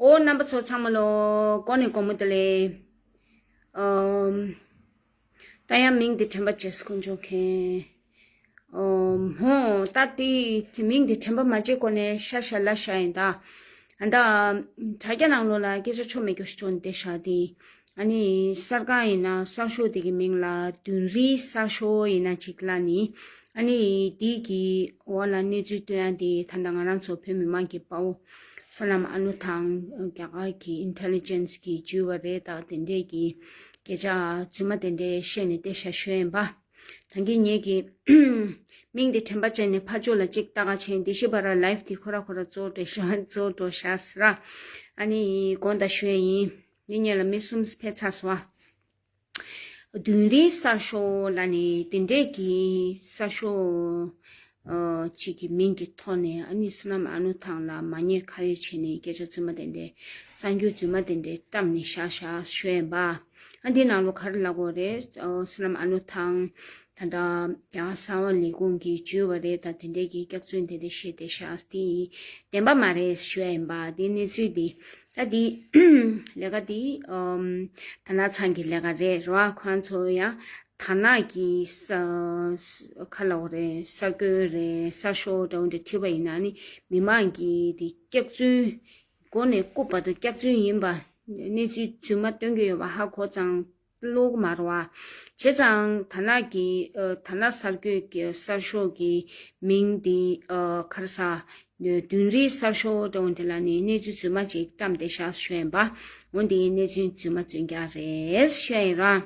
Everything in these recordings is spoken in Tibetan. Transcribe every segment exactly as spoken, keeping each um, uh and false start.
ཨོ་རྣམ་པ་ཚོ་ཚང་མ་ལོ། གོ་ནས་གོ་མོ་དེ་ལས། ཨམ། ད་ཡང་མིང་དེ་དྲན་པ་བྱེད་སྐུ་འཇོག་མཁན། ཨོ་མོ་ད་དེ་མིང་དེ་དྲན་པ་མ་བྱེད་གོ་ནས་ཤ་ཤ་ལ་ཤ་ཡིན་ད། ཨ་ད། དྲ་རྒྱ་ནང་ལོགས་ལ་སྐད་ཆ་ཆོ་མེད་སྐྱོ་ཤོ་ཆོ་འདི་ཤ་དེ། ཨ་ནི་གསར་ཁང་ཡིན་ན་གསར་ཤོག་དེ་གི་མིང་ལ་བདུན་རིའི་གསར་ཤོག་ཡིན་ན་ཅིག་ལ་ནི། ཨ་ནི་དེ་གི་འོག་ལ་གནས་ཚུལ་སྟོན་ཡ་དེ་ད་ལྟ་ང་རང་ཚོ་བོད་མི་མང་གི་དཔའ་བོ་བསོད་ནམས་ཨ་ནུ་དང་རྒྱ་གར་གི་ཨིན་ཊེ་ལི་ཇེན་སི་གི་བརྒྱུད་པ་རེད་ད། དེ་འདྲས་ཀྱི་སྐད་ཆ་རྫུན་མ་དེ་འདྲས་བཤད་ནས་བལྟས་ཤ་ཤོད་ཡིན་པ། ད་གིན་ངེད་ཀྱི་མིང་དེ་དྲན་པ་བྱས་ནས་ཕར་ཕྱོགས་ལ་གཅིག་ལྟ་ག་བྱས། དེ་ཤི་བ་ར་ལའིབ་དེ་ཁོ་ར་ཁོ་ར་གཙོ་བོ་འགྲོ་ཤ་གཙོ་བོ་འགྲོ་ཤ་ཟེར་ར། ཨ་ནི་དགོངས་དག་ཞུ་ཡ་ཡིན། འདི་ཉིད་ལ་མི་གསུམ་ཕེབས་ཚར་སོང་བ། བདུན་རིའི་གསར་ཤོག་ལ་ནི་དེ་འདྲས་ཀྱི་གསར་ཤོག་ཨ་གཅིག་གི་མིང་གི་ཐོག་ནས་ཨ་ནི་བསོད་ནམས་ཨ་ནུ་ཐང་ལ་མ་ཉེས་ཁ་གཡོགས་བྱས་ནས་སྐད་ཆ་རྫུན་མ་དེ་འདྲས་གསར་འགྱུར་རྫུན་མ་དེ་འདྲས་བཀྲམ་ནས་བཞག་བཞག་ཞུ་ཡིན་པ། ཨ་འདི་ནང་ལོ་ག་རེ་ལབ་དགོས་རེད། ཨ་བསོད་ནམས་ཨ་ནུ་ཐང་ད་ལྟ་རྒྱ་གར་གསང་བ་ལས་ཁུངས་ཀྱི་བརྒྱུད་པ་རེད་ད། དེ་འདྲས་ཀྱི་སྐྱག་རྫུན་དེ་འདྲས་བཤད་བསྡད་ཤག་དེ་བདེན་པ་མ་རེད་ཞུ་ཡ་ཡིན་པ། དེ་གནས་ཚུལ་དེ་ད་དེ་ལས་ཀ་དེ་ཨམ་ད་ན་ཚང་གི་ལས་ཀ་རེད་ར། ཁོང་ཚོ་ཡང་ད་ན་གི་ས་ཁ་ལོག་རེད། གསར་འགོད་རེད། གསར་ཤོག་འདྲ་བོ་འདྲ་བྲིས་པ་ཡིན་ན་ནི་མི་མང་གི་དེ་སྐྱག་རྫུན་མགོ་ནས་རྐུབ་བར་དུ་སྐྱག་རྫུན་ཡིན་པ། གནས་ཚུལ་རྫུན་མ་སྟོན་གྱི་ཡོད་པ་ཧ་གོ་ཙང་། བློ་མ་རུ་བ། བྱས་ཙང་ད་ན་གི་ཨ་ད་ན་གསར་འགོད་ཀྱི་གསར་ཤོག་གི་མིང་འདི་ཨ་ག་རེ་ཟ། བདུན་རིའི་གསར་ཤོག་འདྲ་བོ་འདི་ལ་ནི་གནས་ཚུལ་རྫུན་མ་ཅིག་བཀྲམ་བསྡད་ཤག་ཞུ་ཡིན་པ། འོ་འདི་གནས་ཚུལ་རྫུན་མ་རྫུན་རྐྱང་རེད་ཞུ་ཡིན་ར།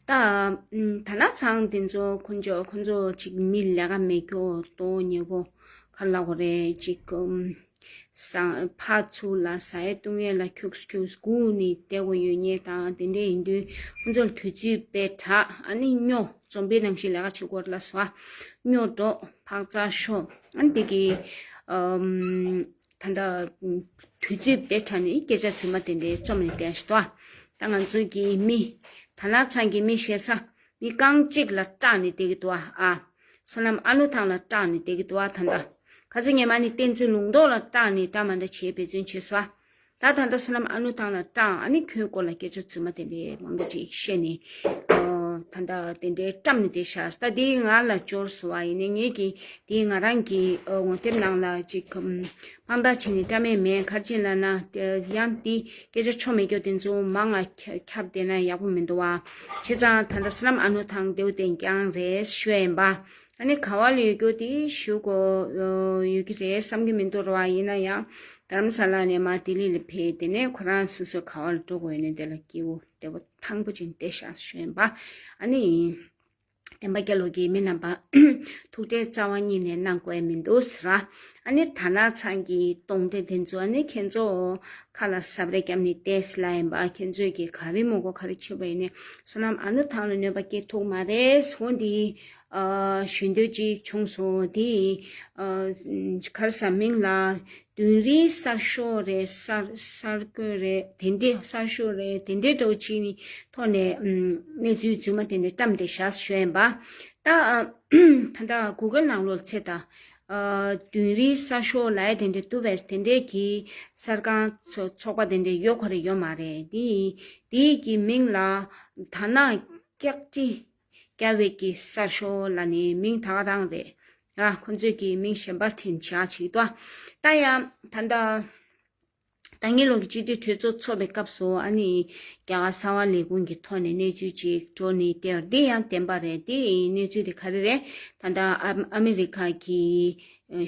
ད་ཨམ་ད་ན་ཚང་འདི་ཚོ་ཁོ་ཚོ་ཁོ་ཚོ་ཅིག་མི་ལས་ཀ་མེད་རྒྱུ་ལྟོ་ཉེ་པོ་ག་རེ་ལབ་དགོས་རེད་ཅིག་ཨམ། ས་ཕར་ཚུར་ལ་ཟ་ཡས་བཏུང་ཡས་ལ་ཁྱུག་ཁྱུག་སྒུག་ནས་བསྡད་དགོས་ཡོད་ངེས་དང་། དེ་འདྲས་ཡིན་དུས་ཁོང་ཚོར་དུས་ཚོད་དཔེ་དྲག་ཨ་ནི་སྨྱོ་ཛོམ་པའི་ནང་བཞིན་ལས་ཀ་བྱེད་དགོས་ལ་སོ། སྨྱོ་འགྲོ་ཕག་ཚག་ཤོ་ཨ་ནི་དེ་གི་ཨམ་ད་ལྟ་དུས་ཚོད་དཔེ་དྲག་ནས་སྐད་ཆ་རྫུན་མ་དེ་འདྲས་རྩོམ་ནས་བསྡད་ཤག་ཏོ། ད་ང་ཚོ་གི་མི་ད་ན་ཚང་གི་མི་ཞེ་ས། མི་རྐང་གཅིག་ལ་སྐྲག་ནས་བསྡད་ཀྱི་འདུག་ཨ། ཨ། བསོད་ནམས་ཨ་ནུ་ཐང་ལ་སྐྲག་ནས་བསྡད་ཀྱི་འདུག་ཨ། ད་ལྟ་ཁ་ཚ་ཉི་མ་ནི་བསྟན་འཛིན་ལུང་རྟོགས་ལ་སྐྲག་ནས་འདྲ་མི་འདྲ་བྱས་འབད་བརྩོན་བྱས་སོ། ད་ད་ལྟ་བསོད་ནམས་ཨ་ནུ་ཐང་ལ་སྐྲག་ཨ་ནི་ཁོའི་སྐོར་ལ་སྐད་ཆ་རྫུན་མ་དེ་འདྲའི་མང་པོ་ཅིག་བཤད་ནས། ཨ། ད་ལྟ་དེ་འདྲའི་བཀྲམ་ནས་བསྡད་ཤག་ད་དེ་ང་ལ་འབྱོར་སོང་བ་ཡིན་ནའི་ངེད་ཀྱིས་དེ་ང་རང་གི་ཨ་ངོ་དེབ་ནང་ལ་ཅིག་ཨམ། དཔང་རྟགས་བྱས་ནས་བཀྲམ་ཡས་མེད། ག་རེ་བྱས་ལབ་ན་དེ་ཡང་དེ་སྐད་ཆ་ཆོ་མེད་རྒྱུ་དེ་ཚོ་མང་ང་ཁྱབ་བསྡད་ན་ཡག་པོ་མི་འདུག་བ། བྱས་ཙང་ད་ལྟ་བསོད་ནམས་ཨ་ནུ་ཐང་དེའུ་བསྟན་རྐྱང་རེད་ཞུ་ཡ་ཡིན་པ། ཨ་ནི་ག་བ་ལ་ཡོད་རྒྱུ་དེ་ཞུ་དགོས་ཡོད་ཀྱི་རེད་བསམ་གྱི་མི་འདུག་ར་བ། ཡིན་ན་ཡང་དྷ་རམ་ས་ལ་ནས་མར་ལྡི་ལི་ལ་ཕེབས། དེ་ནས་ཁོ་རང་སོ་སོ་ག་བ་ལ་འགྲོ་དགོས་ཡོད་ནས་དེ་ལ་སྐྱིད་པོ་བདེ་པོ་ཐང་པོ་ཅིག་བསྡད་ཤག་ཞུ་ཡ་ཡིན་པ། ཨ་ནི། བསྟན་པ་རྒྱལ་ལོ་གིས་མི་རྣམ་པ་ཐུགས་ཁྲལ་རྩ་བ་ཉིད་ནས་གནང་དགོས་མི་འདུག་ཟེར། ཨ་ནི་ད་ན་ཚང་གི་གཏོང་སྟེ་དེ་ཚོ་ཨ་ནི་ཁྱེད་ཚོ་ཁ་ལ་ཟབ་རེ་བརྒྱབ་ནས་བལྟས་ལ་ཡིན་པ། ཁྱེད་ཚོས་ཀྱི་ག་རེ་མོ་གོ་ག་རེ་བྱེད་པ་ཡིན་ནས་བསོད་ནམས་ཨ་ནུ་ཐང་ལ་གནོད་པ་སྐྱེལ་ཐུབ་མ་རེད་ཟེར། འོ་འདི་ཨ་ཞུ་འདོད་ཅིག་བྱུང་སོང་། འདི་ཨ་ག་རེ་ཟ་མིང་ལ། བདུན་རིའི་གསར་ཤོག་རེད། གསར་གསར་འགོད་རེད། དེ་འདྲའི་གསར་ཤོག་རེད། དེ་འདྲའི་འདྲ་བོ་ཅིག་ནི་ཐོག་ནས་ཨམ་གནས་ཚུལ་རྫུན་མ་དེ་འདྲ་བཀྲམ་བསྡད་ཤག་ཞུ་ཡིན་པ། ད་ཨ་ད་ལྟ་གུ་གལ་ནང་ལོགས་ཚེ་ད་ཨ་བདུན་རིའི་གསར་ཤོག་ལབ་ཡ་དེ་འདྲ་འདུག་པས། དེ་འདྲའི་གི་གསར་ཁང་ཚོ་ཚོགས་པ་དེ་འདྲ་ཡོད་ག་རེ་ཡོད་མ་རེད། དེ་དེའི་གི་མིང་ལ་ད་ན་སྐྱག་དྲི་རྒྱག་པའི་གི་གསར་ཤོག་ལབ་ནས་མིང་ད་ག་རང་རེད། ཨ་ཁོང་ཚོས་ཀྱི་མིང་གཞན་པ་བྲིས་བཞག་ཅིག་ཏོ། ད་ཡང་ད་ལྟ་ད་ངེད་ལོག་གི་སྤྱི་འཐུས་གྲོས་ཚོགས་ཚོགས་པའི་སྐབས་སུ་ཨ་ནི་རྒྱ་གར་གསང་བ་ལས་ཁུངས་ཀྱི་ཐོག་ནས་གནས་ཚུལ་ཅིག་འགྲོ་ནས་བསྡད་པ་འདི་ཡང་བདེན་པ་རེད། དེ་གནས་ཚུལ་དེ་ག་རེ་རེད། ད་ལྟ་ཨ་ཨ་མི་རི་ཁ་གི་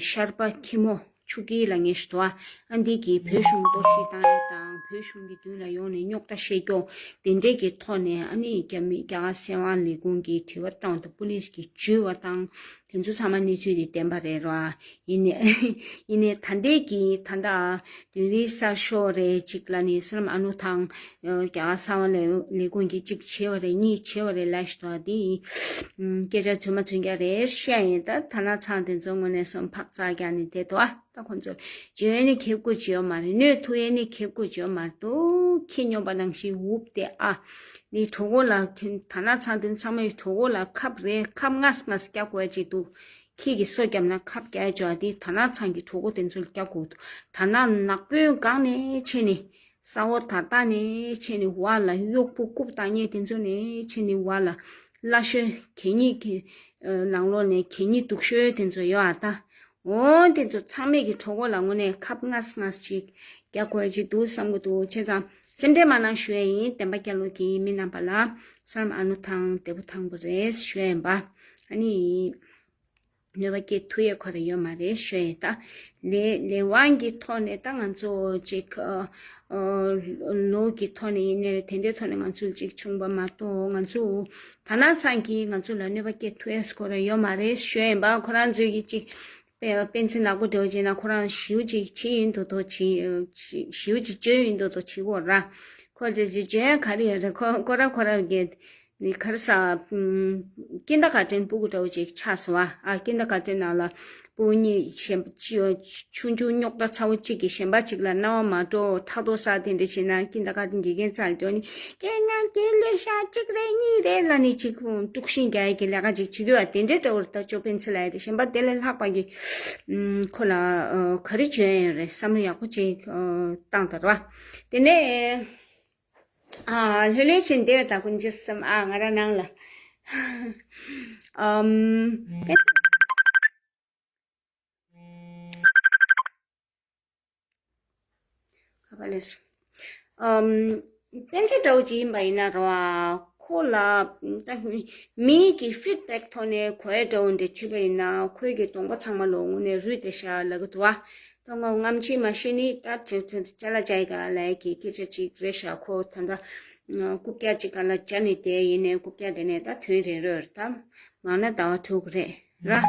ཤར་པ་ཁྱི་མོ་ཆུ་ཀི་ལབ་མཁན་ཞིག་འདུག་ཨ། ཨ་འདི་གིས་བོད་གཞུང་གཏོར་བཤིག་བཏང་ཡས་དང་བོད་གཞུང་གི་མདུན་ལ་ཡོང་ནས་རྙོག་དྲ་བཤད་རྒྱུ་དེ་འདྲས་ཀྱི་ཐོག་ནས་ཨ་ནི་རྒྱ་མི་རྒྱ་གར་གསང་བ་ལས་ཁུངས་ཀྱིས་དྲི་བ་བཏང་བ་དང་པུ་ལིས་ཀྱིས་འཇུས་པ་དང་དེ་ཚོ་ཚང་མ་གནས་ཚུལ་དེ་བདེན་པ་རེད་ར། ཡིན་ནའི་ཡིན་ནའི་ད་ལྟའི་གི་ད་ལྟ་བདུན་རིའི་གསར་ཤོག་རེད་ཅིག་ལབ་ནས་བསོད་ནམས་ཨ་ནུ་ཐང་རྒྱ་གར་གསང་བ་ལས་ལས་ཁུངས་ཀྱིས་གཅིག་བྱས་པ་རེད། གཉིས་བྱས་པ་རེད་ལབ་ཞིག་འདུག་ཨ། དེ་སྐད་ཆ་རྫུན་མ་རྫུན་རྐྱང་རེད་བཤད་ཡིན། ད་ད་ན་ཚང་དེ་ཚོ་དངོས་གནས་སོང་ཕག་ཚག་རྒྱག་ནས་བསྡད་འདུག་ཨ། ད་ཁོང་ཚོ་བརྗོད་ཡས་ནི་ཁེ་བཀུར་བྱེད་ཡོད་མ་རེད། གནོད་ཐུབ་ཡས་ནི་ཁེ་བཀུར་བྱེད་ཡོད་མ་རེད་འདུག་ཁྱི་སྨྱོན་པ་ནང་བཞིན་འུབ་སྟེ་ཨ། ནི་གྲོད་ཁོག་ལ་ཁྱོད་ད་ན་ཚང་དེ་ཚང་མའི་གྲོད་ཁོག་ལ་ཁབ་རེ་ཁབ་ངས་ངས་རྒྱག་དགོས་ཅིག་འདུག་ཁྱི་གིས་སོ་བརྒྱབ་ན་ཁབ་རྒྱག་ཡ་ཅོ་ཨ་དེ་དར་ནག་ཚང་གི་གྲོགས་པོ་དེ་ཚོ་ལ་རྒྱག་དགོས་འདུག་དར་ནག་ནག་པོའི་སྒང་ནས་ཕྱིན་ནས། ས་འོག་དར་ཐག་ནས་ཕྱིན་ནས་བར་ལ་གཡོག་པོ་རྐུབ་བཏང་མཁན་དེ་ཚོ་ནས་ཕྱིན་ནས་བར་ལ་སླ་ཤོས་གད་སྙིགས་ཀྱི་ནང་ལོགས་ནས་གད་སྙིགས་སྡུག་ཤོས་དེ་ཚོ་ཡོད་ཨ་ད། འོ་དེ་ཚོ་ཚང་མས་ཀྱི་གྲོགས་པོ་ལ་དངོས་གནས་ཁབ་ལྔ་ལྔ་ཅིག་རྒྱག་དགོས་ཀྱི་འདུག་བསམ་གྱི་འདུག་བྱས་ཙང་སེམས་ཁྲལ་མ་གནང་ཞུ་ཡ་ཡིན། བསྟན་པ་རྒྱལ་ལོ་གི་མི་རྣམ་པ་ལ་སོརམ་ཨ་ནུ་ཐང་བདེ་པོ་ཐང་པོ་རེད་ཞུ་ཡ་ཡིན་པ། ཨ་ནི། གནོད་པ་སྐྱེལ་ཐུབ་ཡས་ཁོ་རང་ཡོད་མ་རེད་ཞུ་ཡས་ད། ལས་ལས་དབང་གི་ཐོག་ནས་ད་ང་ཚོ་ཅིག་ཨ་ཨ་ལོ་གི་ཐོག་ནས་ཡིན་ནའི་རེད། དེ་འདྲའི་ཐོག་ནས་ང་ཚོ་ཅིག་ཆུང་པ་མ་གཏོགས་ང་ཚོ་དར་ནག་ཚང་གིས་ང་ཚོ་ལ་གནོད་པ་སྐྱེལ་ཐུབ་ཡས་ཁོ་རང་ཡོད་མ་རེད་ཞུ་ཡས་པ། ཁོ་རང་ཚོས་ཀྱི་ཅིག་དཔེ་དཔེ་མཚོན་ནག་པོ་འདྲ་བོ་བྱས་ན་ཁོ་རང་ཞེ་པོ་ཅིག་བྱེད་ཡོང་མདོག་མདོག་བྱེད་ཞེ་པོ་ཅིག་བྱེད་ཡོང་མདོག་མདོག་བྱེད་ཀྱི་ཡོད་ར། ཁོ་ཚོས་ཅིག་བྱེད་ཡ་ག་རེ་ཡོད་རེད། ཁོ་ཁོ་རང་ཁོ་རང་གི་ནི་ག་རེ་ཟ། ཨམ། ཀིན་ཌར་གྷར་ཊན་སྤུ་གུ་འདྲ་བོ་ཅིག་ཆགས་སོང་བ། ཨ་ཀིན་ཌར་གྷར་ཊན་ནང་ལ་སྤུ་གུ་གཉིས་གཞན་པ་ཅི་ཆུང་ཆུང་རྙོག་དྲ་ཚ་བོ་གཅིག་གིས་གཞན་པ་གཅིག་ལ་རྣ་བ་མ་འགྲོ་ཕྲག་དོག་ཟ་དེ་འདྲ་བྱས་ན་ཀིན་ཌར་གྷར་ཊན་དགེ་རྒན་རྩ་ལ་འགྲོ་ནི་ཀྱེ་ང་དེ་ལས་ཤ་གཅིག་རེད་གཉིས་རེད་ལབ་ནི་ཅིག་དཀྲུག་ཤིང་རྒྱག་ཡ་གི་ལས་ཀ་ཅིག་བྱེད་དགོས་བ་དེ་འདྲའི་འདྲ་བོ་རེད། ད་ཅོ་སྤེན་ཚེ་ལབ་ཡ་དེ་གཞན་པ་དེ་ལས་ལྷག་པ་གི་ཨམ། ཁོ་ལ་ཨ་ག་རེ་བྱོན་ཡོད་རེད་བསམ་བློ་ཡག་པོ་ཅིག་ཨ་བཏང་དང་ར་བ། དེ་ནས། ཨ། ལྷོད་ལྷོད་བྱས་བསྡད་ཡོད་ད་ཀུན་མཁྱེན་གསུམ། ཨ་ང་རང་ནང་ལ། ཨམ། ག་པ་ལས། ཨམ། སྤེན་ཚེ་འདྲ་བོ་ཅིག་ཡིན་པ་ཡིན་ན་རོ། ཁོ་ལ་ད་མིའི་གི་ཕིཌ་བེག་ཐོག་ནས་གོ་ཡ་འདྲ་བོ་འདྲ་བྱས་པ་ཡིན་ན་ཁོའི་གི་གདོང་པ་ཚང་མ་ལོ་དངོས་གནས་རུས་བསྡད་ཤག་ལབ་གི་འདུག་བ། ད་ངོ་ངམ་ཆེ་མ་ཤེས་ནི་ད་ཅ་ལག་ཅ་ཡི་ག་ལའི་གི་སྐད་ཆ་ཅིག་རེད་ཤག་ཁོ་ད་ལྟ་རྐུབ་བཀྱག་ཅིག་ག་ལ་བཅར་ནས་བསྡད་ཡིན་ནའི་རྐུབ་བཀྱག་དེ་ནས་ད་ཐོན་རན་རོ། ད་མང་ན་ཟླ་བ་དྲུག་རེད་ར།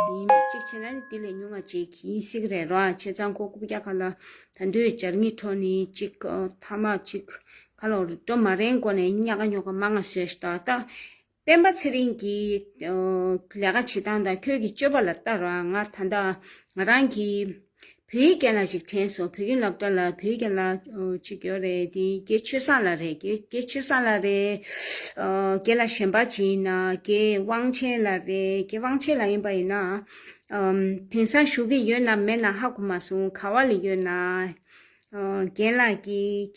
ཡིན་གཅིག་བྱས་ན་ནི་དེ་ལས་ཉུང་ང་ཅིག་ཡིན་སྲིད་ཀྱི་རེད་ར། བྱས་ཙང་ཁོ་རྐུབ་བཀྱག་ག་ལ་ད་དུང་སྦྱར་ཉིན་འཕྲོ་ནས་ཅིག་ཐ་མག་ཅིག་ག་ལ་འགྲོ་མ་རན་གོ་ནས་ཉག་ག་ཉོག་ག་མང་ང་བཟོས་ཤག་ད། སྤེན་པ་ཚེ་རིང་གི་ཨ་ལས་ཀ་བྱེད་སྟངས་དང་ཁྱོད་ཀྱི་སྤྱོད་པ་ལ་ལྟ་རོགས། ང་ད་ལྟ་ང་རང་གི་བོད་ཡིག་རྒན་ལགས་ཤིག་དྲན་སོང་། བོད་ཁྱིམ་སློབ་གྲྭ་ལ་བོད་ཡིག་རྒན་ལགས་ཨ་ཅིག་ཡོད་རེད། དེ་རྒན་ཆོས་བཟང་ལགས་རེད། རྒན་རྒན་ཆོས་བཟང་ལགས་རེད། ཨ་རྒན་ལགས་གཞན་པ་ཅིག་ཡིན་ན་རྒན་དབང་ཆེན་ལགས་རེད། རྒན་དབང་ཆེན་ལགས་ཡིན་པ་ཡིན་ན་ཨམ་དེང་སང་བཞུགས་ཀྱི་ཡོད་ན་མེད་ན་ཧ་གོ་མ་སོང་། ག་བ་ལ་ཡོད་ན། ཨ་རྒན་ལགས་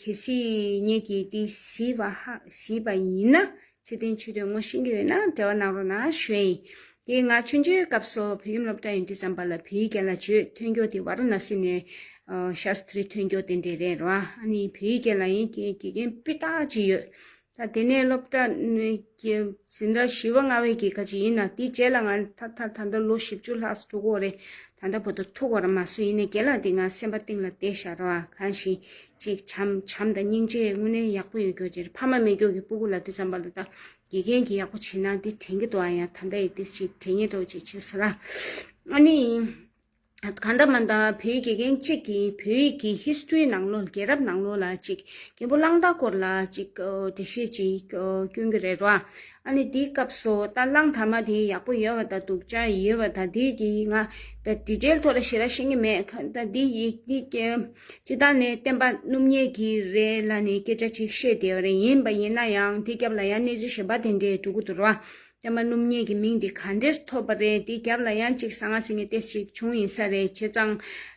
ཀྱིས་གལ་སྲིད་ངེད་ཀྱིས་འདི་གཟིགས་པ་ཧ་གཟིགས་པ་ཡིན་ན། ཚེ་བརྟན་ཆོས་སྒྲོན་ངོ་ཤེས་ཀྱི་ཡོད་ན་འབྲེལ་བ་གནང་རོགས་གནང་ཞུ་ཡིན། དེ་ང་ཆུང་ཆུང་སྐབས་སུ་བོད་ཁྱིམ་སློབ་གྲྭ་ཡིན་དུས་ཙམ་པ་ལ་བོད་ཡིག་རྒན་ལགས་བརྗོད་ཐོན་རྒྱུ་དེ་ཝཱ་ར་ཎ་སི་ནས་ཨ་ཤཱ་སི་ཏྲི་ཐོན་རྒྱུ་དེ་འདྲས་རེད་རོ། ཨ་ནི་བོད་ཡིག་རྒན་ལགས་ཡིན་གྱི་དགེ་རྒན་སྤུས་དག་ཅིག་ཡོད། ད་དེ་ནས་སློབ་གྲྭ་ནས་ཀྱི་འཛིན་གྲྭ་བཞི་པ་ལྔ་པའི་གི་ཁ་ཅིག་ཡིན་ན་དེའི་རྗེས་ལ་ང་ད་ད་ད་ལྟ་ལོ་བཞི་བཅུ་ལྷག་འགྲོ་གི་རེད། ད་ལྟ་བར་དུ་ཐུག་པ་ར་མ་སུ་ཡིན་ནའི་རྒན་ལགས་དེ་ང་སེམས་པ་གཏིང་ལ་བསྡད་ཤག་ར་བ། གང་ཞིག་ཅིག་བྱམས་བྱམས་དང་སྙིང་རྗེ་དངོས་གནས་ཡག་པོ་ཡོད་རྒྱུ་ཅིག་རེད། ཕ་མ་མེད་རྒྱུ་གི་སྤུ་གུ་ལ་དུས་ཙམ་པ་ལ་ད་དགེ་རྒན་གྱི་ཡག་པོ་བྱེད་ན་འདི་དྲན་གྱི་འདུག་ཨ། ཡང་ད་ལྟ་ཡི་དེ་ཅིག་དྲན་ཉེ་འགྲོ་ཅིག་བྱེད་ས་ར། ཨ་ནི། གང་ལྟར་མ་ལྟར་བོད་ཡིག་དགེ་རྒན་གཅིག་གིས་བོད་ཡིག་གི་ཧིས་ཊོ་རི་ནང་ལོགས་རྒྱལ་རབས་ནང་ལོགས་ལ་ཅིག་རྒན་པོ་གླང་དར་སྐོར་ལ་ཅིག་འགྲེལ་བཤད་ཅིག་སྐྱོན་གྱི་རེད་རོ། ཨ་ནི་དེའི་སྐབས་སུ་ད་གླང་དར་མ་དེ་ཡག་པོ་ཡོད་པ་དང་སྡུག་ཅག་ཡོད་པ་དང་དེ་གི་ང་ཌི་ཊེལ་ཐོག་ལ་ཞེ་དྲག་ཤེས་ཀྱི་མེད། ད་དེ་ཡི་དེ་སྤྱི་བཏང་ནས་བསྟན་པ་སྣུམ་ཉེས་ཀྱི་རེད་ལབ་ནས་སྐད་ཆ་ཅིག་བཤད་བསྡད་པ་རེད། ཡིན་པ་ཡིན་ན་ཡང་དེ་རྒྱབ་ལ་ཡང་གནས་ཚུལ་གཞན་པ་དེ་འདྲས་འགྲོ་གི་འདུག་རོ། བསྟན་པ་སྣུམ་ཉེས་ཀྱི་མིང་དེ་ག་འདྲས་ཐོབ་པ་རེད། དེ་རྒྱབ་ལ་ཡང་ཅིག་གསང་སྔགས་སེང་གེ་ཏོག་ཙམ་ཅིག་བྱུང་ཡིན་ས་རེད། བྱས་ཙང་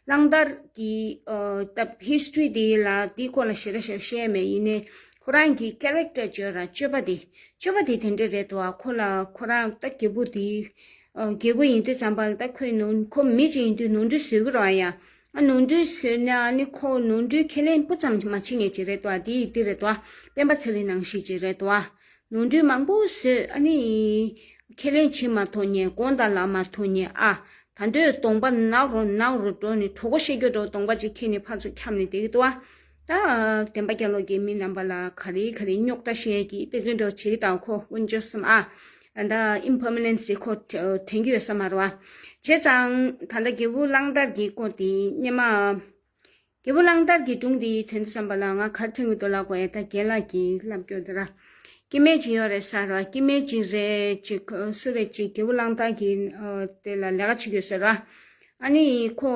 གླང་དར་གྱི་ཨ་ད་ཧིས་ཊོ་རི་དེ་ལ་དེའི་སྐོར་ལ་ཞེ་དྲག་ཞེ་དྲག་བཤད་མེད། ཡིན་ནའི་ཁོ་རང་གི་ཀེ་རེག་ཊར་བརྗོད་ར་སྤྱོད་པ་དེ་སྤྱོད་པ་དེ་དེ་འདྲས་རེད་འདུག་ཨ། ཁོ་ལ་ཁོ་རང་ད་རྒད་པོ་དེ་ཨ་རྒད་པོ་ཡིན་དུས་ཙམ་པ་ལ་ད་ཁོས་ནོར་ཁོ་མི་ཅིག་ཡིན་དུས་ནོར་འཁྲུལ་བཟོ་གི་རེད་ཡ། ཨ་ནོར་འཁྲུལ་བཟོས་ན་ཨ་ནི་ཁོ་ནོར་འཁྲུལ་ཁས་ལེན་སྤུ་ཙམ་མ་བྱེད་མཁན་ཅིག་རེད་འདུག་ཨ། དེ་ཡི་དེ་རེད་འདུག་ཨ། སྤེན་པ་ཚེ་རིང་ནང་བཞིན་ཅིག་རེད་འདུག་ཨ། ནོར་འཁྲུལ་མང་པོ་བཟོས། ཨ་ནི་ཁས་ལེན་བྱེད་མ་ཐུབ་མཁན། དགོངས་དག་ལབ་མ་ཐུབ་མཁན། ཨ་ད་དུང་གདོང་པ་ནག་རུ་ནག་རུ་འགྲོ་ནས་གྲོད་ཁོག་བཤལ་རྒྱུ་འདྲ་བོ་གདོང་པ་ཅིག་ཁྱེར་ནས་ཕར་ཚུར་འཁྱམས་ནས་བསྡད་ཀྱི་འདུག་ཨ། ད་བསྟན་པ་རྒྱལ་ལོ་གི་མི་རྣམ་པ་ལ་ག་རེ་ག་རེ་རྙོག་དྲ་བཤད་ཀྱི་དཔེ་མཚོན་འདྲ་བོ་བྱེད་ཀྱི་དང་ཁོ་དཀོན་མཆོག་གསུམ་ཨ། ད་ཨིམ་པར་མ་ནན་སི་ཁོ་དྲན་གྱི་ཡོད་ས་མ་རེད་བ། བྱས་ཙང་ད་ལྟ་རྒྱལ་པོ་གླང་དར་གྱི་སྐོར་དེ་སྙེ་མ། རྒྱལ་པོ་གླང་དར་གྱི་སྒྲུང་འདི་དོན་དུ་བསམ་པ་ལ་ང་གར་ཐེངས་ཀྱི་དོ་ལ་གོ་ཡ་ད་རྒན་ལགས་ཀྱིས་ལབ་སྐྱོ་དེ་ར། སྐྱེ་དམན་ཅིག་ཡོད་རེད་ཟེར་ར། སྐྱེ་དམན་ཅིག་རེད་ཅིག་སུ་རེད་ཅིག་རྒྱལ་པོ་གླང་དར་གྱི་དེ་ལ་ལས་ཀ་བྱེད་དགོས་ཟེར་ར། ཨ་ནི་ཁོ་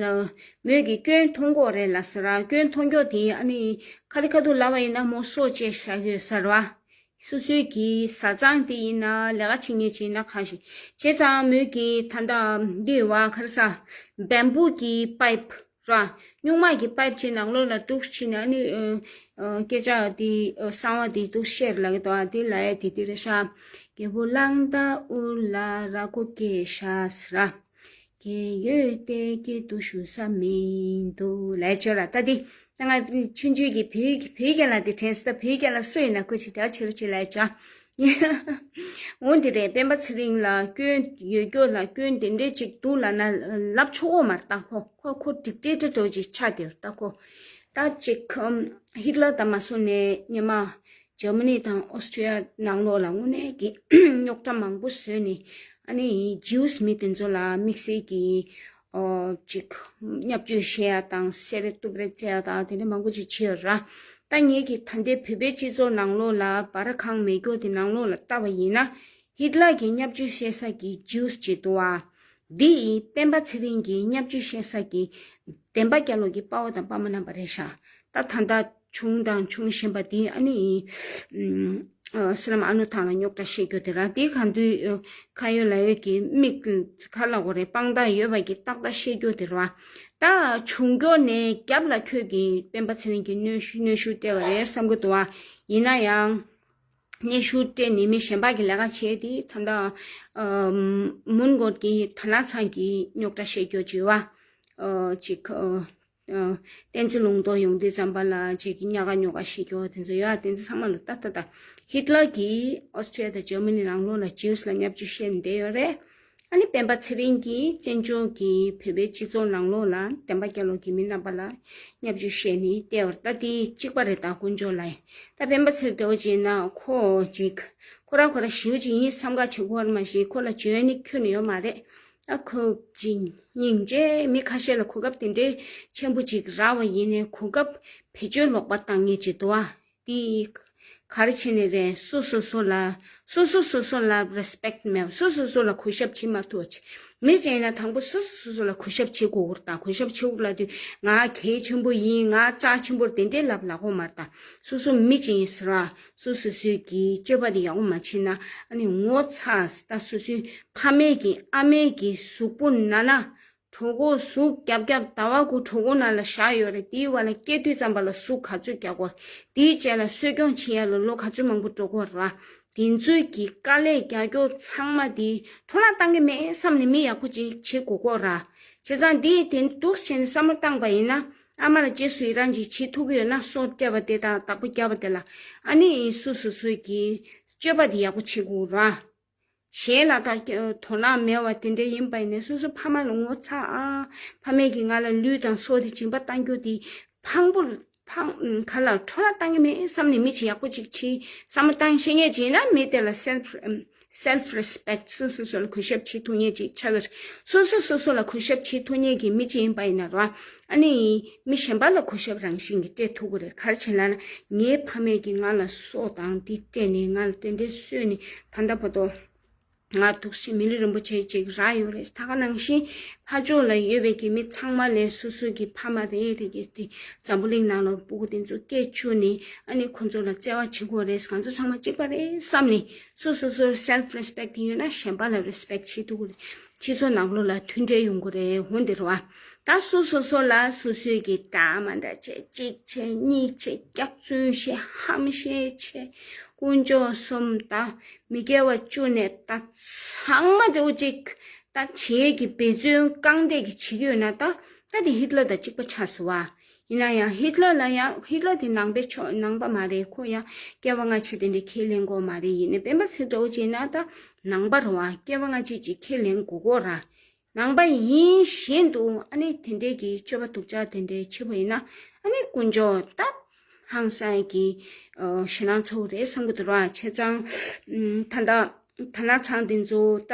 ལ་མོས་ཀྱི་སྐྱོན་མཐོང་གི་ཡོད་རེད་ལ་ཟེར་ར། སྐྱོན་མཐོང་རྒྱུ་དེ་ཨ་ནི་ཁ་རི་ཁ་ཐུག་ལབ་པ་ཡིན་ན་མོ་སྲོག་བཅད་བཞག་གི་ཡོད་ཟེར་ར། སོ་སོའི་གི་བཟའ་ཚང་དེ་ཡིན་ན་ལས་ཀ་བྱེད་མཁན་བྱས་ན་གང་ཞིག་བྱས་ཙང་མོས་གི་ད་ལྟ་འདི་བ་ཁར་ས་བེམ་བུ་གི་པའིབ་ར། སྨྱུག་མ་གི་པའིབ་ཅིག་ནང་ལོགས་ལ་འདུག་ཕྱིན་ནས་ཨ་ནི་ཨ་ཨ་སྐད་ཆ་དེ་ཨ་གསང་བ་དེ་འདུག་བཤད་ལ་གི་འདུག་ཨ་དེ་ལ་ཡ་དེ་དེ་རེད་ཤག་རྒྱལ་པོ་གླང་རྟ་དབུ་ལ་ར་མགོ་སྐྱེས་ཤག་ཟེར་ར། རྒས་ཡོལ་ཏེ་སྐྱིད་སྡུག་ཞུ་ས་མི་འདུག་ལས་བྱོས་ལ་ད་དེ། ད་ང་ཆུང་ཆུང་གི་བོད་ཀྱི་བོད་སྐད་ལ་དེ་དྲན་སོང་། ད་བོད་སྐད་ལ་སུ་ཡིན་ན་སྐུ་མཁྱེན་དྲག་ཆེ་རུ་ཆེ་ལ་ཡ་ཅག་འོ་འདི་རེད། སྤེན་པ་ཚེ་རིང་ལ་སྐྱོན་ཡོད་སྐྱོ་ལ་སྐྱོན་དེ་འདྲས་ཅིག་འདུག་ལབ་ན་ལབ་ཆོག་གོ་མ་རེད། ད་ཁོ་ཁོ་ཁོ་འགྲིག་འགྲིག་འདྲ་འདྲ་ཅིག་ཆགས་བསྡད་ད་ཁོ། ད་ཅིག་ཧིཊ་ལར་དང་མ་སོང་ནས་སྔོན་མ་འཇར་མ་ནི་དང་ཨོ་སི་ཊྲི་ཡ་ནང་ལོགས་ལ་དངོས་གནས་ཀྱི་རྙོག་དྲ་མང་པོ་བཟོས་ནས་ཨ་ནི་ཇིའུ་སི་མི་དེ་ཚོ་ལ་དམིགས་བསལ་གྱི་ཨོ་ཅིག་བརྙས་བཅོས་བཤད་ཡ་དང་སེ་ར་ཏུབ་རེ་རྩེ་ཡ་དང་དེ་འདྲ་མང་པོ་ཅིག་བྱས་ཡོད་ར། ད་ངེད་ཀྱི་ད་ལྟའི་བོད་པའི་སྤྱི་ཚོགས་ནང་ལོགས་ལ་སྦ་ར་ཁང་མེ་སྒྱོགས་དེ་ནང་ལོགས་ལ་བལྟ་བ་ཡིན་ན་ཧིཊ་ལར་གྱི་བརྙས་བཅོས་བཤད་ས་གི་ཇིའུ་སི་ཅིག་འདུག་ཨ། འདི་ཡི་སྤེན་པ་ཚེ་རིང་གི་བརྙས་བཅོས་བཤད་ས་གི་བདེན་པ་རྒྱལ་ལོ་གི་དཔའ་བོ་དང་དཔའ་མོ་རྣམ་པ་རེད་ཤག་ད་ད་ལྟ་བྱུང་དང་བྱུང་བཞིན་པ་འདི་ཨ་ནི་ཨ་སུ་ལམ་ཨ་ནུ་ཐང་ལ་རྙོག་དྲ་བཤད་རྒྱུ་དེ་ར། དེ་ག་དུས་ཁ་ཡོད་ལག་ཡོད་ཀྱི་མིག་ག་ལ་གོ་རེ་དཔང་རྟགས་ཡོད་པ་གི་ཏག་ཏག་བཤད་རྒྱུ་དེ་ར། ད་བྱུང་རྒྱུ་ནས་རྒྱབ་ལ་ཁྱོད་ཀྱི་སྤེན་པ་ཚེ་རིང་གི་གནོན་ཤུགས་གནོན་ཤུགས་སྤྲད་པ་རེད་བསམ་གི་འདུག་ཨ། ཡིན་ན་ཡང་གནོན་ཤུགས་སྤྲད་ནས་མི་གཞན་པ་གི་ལས་ཀ་བྱས་ཏེ་ད་ལྟ་ཨ་མུན་གོར་གྱི་ད་ན་ཚང་གི་རྙོག་དྲ་བཤད་རྒྱུ་བྱས་པ་ཨ་ཅིག་ཨ། བསྟན་འཛིན་ལུང་རྟོགས་ཡོང་དུས་ཙམ་པ་ལ་ཅིག་གི་ཉག་ག་ཉོག་ག་བཤད་རྒྱུ་དེ་ཚོ་ཡོད་ཨ། དེ་ཚོ་ཚང་མ་ལ་ལྟ་ལྟ་ལྟ། ཧིཊ་ལར་གྱིས་ཨོ་སི་ཊྲི་ཡ་དང་འཇར་མ་ནི་ནང་ལོགས་ལ་ཇིའུ་སི་ལ་བརྙས་བཅོས་བཤད་ནས་བསྡད་ཡོད་རེད། ཨ་ནི་སྤེན་པ་ཚེ་རིང་གིས་བཙན་བྱོལ་གྱི་བོད་པའི་སྤྱི་ཚོགས་ནང་ལོགས་ལ་བདེན་པ་རྒྱལ་ལོ་གི་མི་རྣམ་པ་ལ་བརྙས་བཅོས་བཤད་ནས་བསྡད་ཡོད་རེད། ད་དེ་གཅིག་པ་རེད། ད་དཀོན་མཆོག་ལ་ད་སྤེན་པ་ཚེ་རིང་འདྲ་བོ་བྱས་ན་ཁོ་ཅིག་ཁོ་རང་ཁོ་རང་ཞེ་པོ་ཅིག་ཡིན་བསམ་ག་བྱེད་ཀྱི་ཡོད་རེད་མ་གཞི་ཁོ་ལ་འཇོན་ནི་ཁྱོན་ནས་ཡོད་མ་རེད། ཨ་ཁོ་ཅིག་སྙིང་རྗེ། མི་ཁ་ཤས་ལ་གོ་སྐབས་དེ་འདྲའི་ཆེན་པོ་ཅིག་རག་པ་ཡིན་ནའི་གོ་སྐབས་བེད་སྤྱོད་ལོག་པ་བཏང་མཁན་ཅིག་འདུག་ཨ། དེ་ག་རེ་བྱས་ནས་རེད། སོ་སོ་སོ་ལ་སོ་སོ་སོ་སོ་ལ་རེ་སི་པེག་མེད་པ། སོ་སོ་སོ་ལ་གུས་ཞབས་བྱེད་མ་ཐུབ་པ་ཅིག་མི་གཅིག་ཡིན་ན་དང་པོ་སོ་སོ་སོ་སོ་ལ་གུས་ཞབས་བྱེད་དགོས་ཀྱི་རེད། ད་གུས་ཞབས་བྱེད་དགོས་ལབ་དུས་ང་གལ་ཆེན་པོ་ཡིན། ང་རྩ་ཆེན་པོ་རེད། དེ་འདྲའི་ལབ་ལབ་དགོས་མ་རེད། ད་སོ་སོ་མི་གཅིག་ཡིན་ཟེར་བ། སོ་སོ་སོའི་གི་སྤྱོད་པ་དེ་ཡག་པོ་མ་བྱས་ན་ཨ་ནི་ངོ་ཚ། ད་སོ་སོའི་ཕ་མེས་ཀྱི་ཨ་མེས་ཀྱི་གཟུགས་པོ་ན་ན་གྲོད་ཁོག་ཟུག་རྒྱབ་རྒྱབ་ཟླ་བ་དགུ་གྲོད་ཁོག་ནང་ལ་བཞག་ཡོད་རེད། དེའི་བར་ལ་སྐྱེ་དུས་ཙམ་པ་ལ་ཟུག་ག་ཚོད་རྒྱག་དགོས་རེད། དེའི་རྗེས་ལ་གསོ་སྐྱོང་བྱེད་ཡ་ལ་ལོ་ག་ཚོད་མང་པོ་འགྲོ་དགོས་རེད་བ། དེ་ཚོའི་གི་དཀའ་ལས་རྒྱག་རྒྱུ་ཚང་མ་དེ་འཕྲོ་བརླག་བཏང་གི་མེད་བསམ་ནས་མི་ཡག་པོ་ཅིག་བྱེད་དགོས་ཀྱི་རེད། བྱས་ཙང་དེ་དེ་འདུག་བྱས་ནས་བསམ་བློ་བཏང་པ་ཡིན་ན་ཨ་མ་ལ་རྗེས་སུ་ཡི་རང་ཅིག་བྱེད་ཐུབ་ཀྱི་ཡོད་ན་སོ་སྤྲད་པ་དེ་དང་བདག་པོ་བརྒྱབ་པ་དེ་ལ་ཨ་ནི་སོ་སོ་སོའི་གི་སྤྱོད་པ་དེ་ཡག་པོ་བྱེད་དགོས་རེད། གཞན་ལ་ད་དོ་སྣང་མེད་པ་དེ་འདྲ་ཡིན་པ་ཡིན་ནའི་སོ་སོ་ཕ་མ་ལ་ངོ་ཚ་ཨ། ཕ་མས་ཀྱིས་ང་ལ་ལུས་དང་སྲོག་དེ་སྦྱིན་པ་བཏང་རྒྱུ་དེ་ཕངས་པོ་ཕངས་ག་ལ་འཕྲོ་བརླག་བཏང་གི་མེད་བསམ་ནས་མི་ཅིག་ཡག་པོ་ཅིག་བྱེད་བསམ་བློ་བཏང་ཤེས་མཁན་ཅིག་ཡིན་ན་མི་དེ་ལ་self self respect སོ་སོ་སོ་ལ་གུས་ཞབས་བྱེད་ཐུབ་མཁན་ཅིག་ཆགས་ཀྱི་རེད། སོ་སོ་སོ་སོ་ལ་གུས་ཞབས་བྱེད་ཐུབ་མཁན་གྱི་མི་ཅིག་ཡིན་པ་ཡིན་ན་ར། ཨ་ནི་མི་གཞན་པ་ལ་གུས་ཞབས་རང་བཞིན་གྱིས་སྤྲད་ཐུབ་ཀྱི་རེད། ག་རེ་བྱས་ལབ་ན་ངའི་ཕ་མས་ཀྱིས་ང་ལ་སྲོག་དང་འདི་སྤྲད་ནས་ང་ལ་དེ་འདྲའི་གསོས་ནས་ད་ལྟ་བར་དུ་ང་འདུག་སེ་མི་ལུས་རིན་པོ་ཆེ་ཅིག་རག་ཡོད་རེད། ད་ག་ནང་བཞིན་ཕར་ཕྱོགས་ལ་ཡོད་པའི་གི་མི་ཚང་མ་ལས་སོ་སོ་གི་ཕ་མ་རེ་རེ་གི་དེ་འཛམ་བུ་གླིང་ནང་ལ་སྤུ་གུ་དེ་ཚོ་སྐད་བཅུག་ནས་ཨ་ནི་ཁོ་ཚོ་ལ་བརྩེ་བ་བྱེད་དགོས་རེད། ང་ཚོ་ཚང་མ་གཅིག་པ་རེད་བསམ་ནས་སོ་སོ་སོར་self respect དེ་ཡོད་ན་གཞན་པ་ལ་respect བྱེད་ཐུབ་ཀྱི་རེད། སྤྱི་ཚོགས་ནང་ལོགས་ལ་མཐུན་འབྲེལ་ཡོང་གི་རེད། འོ་འདི་རེད་བ། ད་སོ་སོ་སོ་ལ་སོ་སོའི་གི་འདྲ་མ་འདྲ་བྱས་གཅིག་བྱས་གཉིས་བྱས་སྐྱག་རྫུན་བཤད་ཧམ་བཤད་བྱས་དཀོན་མཆོག་གསུམ་ད་མི་དགེ་བ་བཅུ་ནས་ད་ཚང་མ་འདྲ་བོ་གཅིག་ད་བྱེད་ཀྱི་འབད་བརྩོན་རྐང་འདེགས་ཀྱི་བྱེད་ཀྱི་ཡོད་ན་ད་ད་དེ་ཧིཊ་ལར་དང་གཅིག་པ་ཆགས་སོང་བ། ཡིན་ན་ཡང་ཧིཊ་ལར་ལ་ཡང་ཧིཊ་ལར་དེ་ནང་པའི་ཕྱོགས་ནང་པ་མ་རེད། ཁོ་ཡང་སྐྱེ་བ་སྔ་ཕྱི་དེ་འདྲ་ཁས་ལེན་དགོས་མ་རེད། ཡིན་ནའི་སྤེན་པ་ཚེ་འདྲ་བོ་བྱས་ན་ད་ནང་པ་རེད་བ། སྐྱེ་བ་སྔ་ཕྱི་ཅིག་ཁས་ལེན་དགོས་ཀྱི་རེད། ནང་པ་ཡིན་བཞིན་དུ་ཨ་ནི་དེ་འདྲའི་གི་སྤྱོད་པ་སྡུག་ཅག་དེ་འདྲའི་བྱེད་པ་ཡིན་ན་ཨ་ནི་དཀོན་མཆོག་ད་ཧང་སང་གི་ཞེད་སྣང་ཚ་བོ་རེད་བསམ་གི་འདུག་ར། བྱས་ཙང་ད་ལྟ་ད་ལྟ་ཚང་འདི་ཚོ་ད་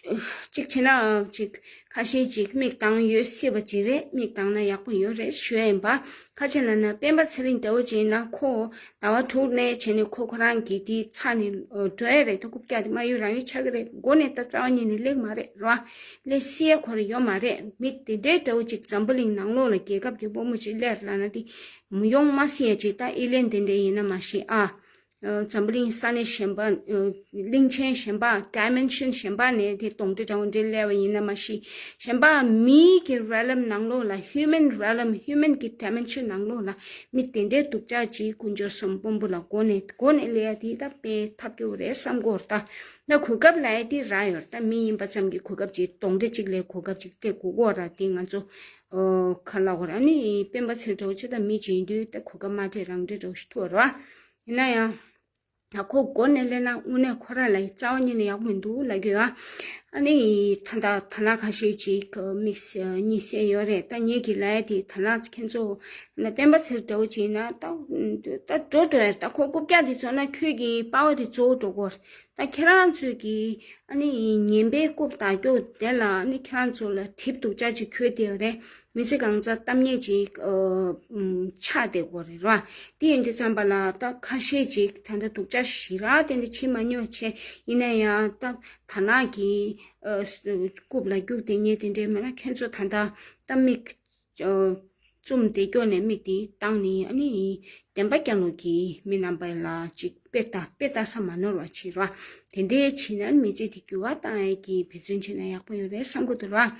གཅིག་བྱས་ན་ཅིག་ཁ་ཤས་ཅིག་མིག་གདངས་ཡོད་སྲིད་པ་ཅིག་རེད། མིག་གདངས་ན་ཡག་པོ་ཡོད་རེད་ཞུ་ཡ་ཡིན་པ། ཁ་ཆེ་ལ་ན་སྤེན་པ་ཚེ་རིང་འདྲ་བོ་ཅིག་ཡིན་ན་ཁོ་ཟླ་བ་དྲུག་ནས་བྱས་ནས་ཁོ་ཁོ་རང་གི་དེའི་ཚ་ནས་འགྲོ་ཡ་རེད། ད་རྐུབ་བཀྱག་དེ་མ་ཡུལ་རང་ཡུལ་ཆགས་ཀྱི་རེད། མགོ་ནས་ད་རྩ་བ་ཉིད་ནས་སླེབས་མ་རེད་ར། སླེབས་སྲིད་ཡ་ཁོ་རང་ཡོད་མ་རེད། མི་དེ་འདྲའི་འདྲ་བོ་ཅིག་འཛམ་བུ་གླིང་ནང་ལོགས་ལ་རྒྱལ་ཁབ་ཀྱི་དཔོན་པོ་ཅིག་སླེབས་ལབ་ན་དེ་མི་ཡོང་མ་སྲིད་ཡ་ཅིག་ད་ཨི་ལན་དེ་འདྲ་ཡིན་ན་མ་ཤེས་ཨ། འཛམ་བུ་གླིང་ས་གནས་གཞན་པ། གླིང་ཆེན་གཞན་པ། ཌའི་མེན་ཤན་གཞན་པ་ནས་དེ་གདོན་འདྲེ་འདྲ་བོ་འདྲེ་སླེབས་པ་ཡིན་ན་མ་གཞི། གཞན་པ་མིའི་གི་རལ་མ་ནང་ལོགས་ལ། ཧིའུ་མན་རལ་མ། ཧིའུ་མན་གི་ཌའི་མེན་ཤན་ནང་ལོགས་ལ་མི་དེ་འདྲའི་སྡུག་ཅག་ཅིག་དཀོན་མཆོག་གསུམ་དཔོན་པོ་ལ་མགོ་ནས་མགོ་ནས་སླེབས་ཡ་དེ་ད་དཔེ་ཐབས་སྐྱོ་བོ་རེད་བསམ་གྱི་ཡོད་རེད་ད། ད་གོ་སྐབས་ལབ་ཡ་དེ་རག་ཡོད་རེད་ད། མི་ཡིན་པ་ཙམ་གྱི་གོ་སྐབས་ཅིག་གདོན་འདྲེ་གཅིག་ལ་གོ་སྐབས་ཅིག་སྤྲད་དགོས་ཀྱི་ཡོད་རེད་དེ། ང་ཚོ་ཨོ་ག་ལབ་དགོས་རེད། ཨ་ནི་སྤེན་པ་ཚེ་རིང་འདྲ་བོ་ཅིག་ད་མི་གཅིག་ཡིན་དུས་ད་གོ་སྐབས་མ་སྤྲད་རང་སྤྲད་འདྲ་བོ་ཞིག་ཐུག་ཡོད་རེད་བ། ཡིན་ན་ཡང་། ད་ཁོ་མགོ་ནས་སླེབས་ན་དངོས་གནས་ཁོ་རང་ལ་རྩ་བ་ཉིད་ནས་ཡག་པོ་མི་འདུག་ལབ་ཀྱི་ཡོད། ཨ་ནི་ད་ལྟ་དར་ནག་ཁ་ཤས་ཅིག་དམིགས་བསལ་གཉིད་སད་ཡོད་རེད། ད་ངེད་ཀྱི་ལབ་ཡ་དེ་དར་ནག་ཁྱེད་ཚོ་ན་སྤེན་པ་ཚེ་རིང་འདྲ་བོ་ཅིག་ཡིན་ན་ད་ད་འགྲོ་འགྲོ་ཡ་ད་ཁོ་རྐུབ་བཀྱག་དེ་བཙོག་ན་ཁྱོད་ཀྱི་པ་ཕ་དེ་བཙོག་འགྲོ་གི་ཡོད་རེད། ད་ཁྱེད་རང་ཚོས་ཀྱི་ཨ་ནི་ངན་པའི་རྐུབ་བདག་སྐྱོ་དེ་ལ་ཨ་ནི་ཁྱེད་རང་ཚོ་ལ་གྲིབ་སྡུག་ཅག་ཅིག་འཁོལ་བསྡད་ཡོད་རེད། མི་ཚེ་གང་ཚ་གཏམ་ངན་ཅིག་ཨ་ཨམ་ཆགས་བསྡད་ཀྱི་ཡོད་རེད་ར། དེ་ཡིན་དུས་ཙམ་པ་ལ་ད་ཁ་ཤས་ཅིག་ད་ལྟ་སྡུག་ཅག་ཞེ་དྲག་དེ་འདྲ་བྱེད་མ་མྱོང་བྱས། ཡིན་ན་ཡང་ད་དར་ནག་གི་ཨ་རྐུབ་ལ་རྒྱུག་བསྡད་མཁན་དེ་འདྲའི་མེད་ན་ཁྱེད་ཚོ་ད་ལྟ་ད་མིག་ཨ་བཙུམ་བསྡད་སྐྱོ་ནས་མིག་དེ་བཏང་ནས་ཨ་ནི་བདེན་པ་རྒྱག་ལོག་གི་མི་རྣམ་པ་ལ་ཅིག་དཔེ་ལྟ་དཔེ་ལྟ་ས་མ་ནོར་བ་བྱེད་རོགས། དེ་འདྲའི་བྱེད་ན་མི་ཚེ་དེ་འགྱུར་བ་བཏང་ཡས་ཀྱི་འབད་བརྩོན་བྱེད་ན་ཡག་པོ་ཡོད་རེད་བསམ་གྱི་འདུག་ར།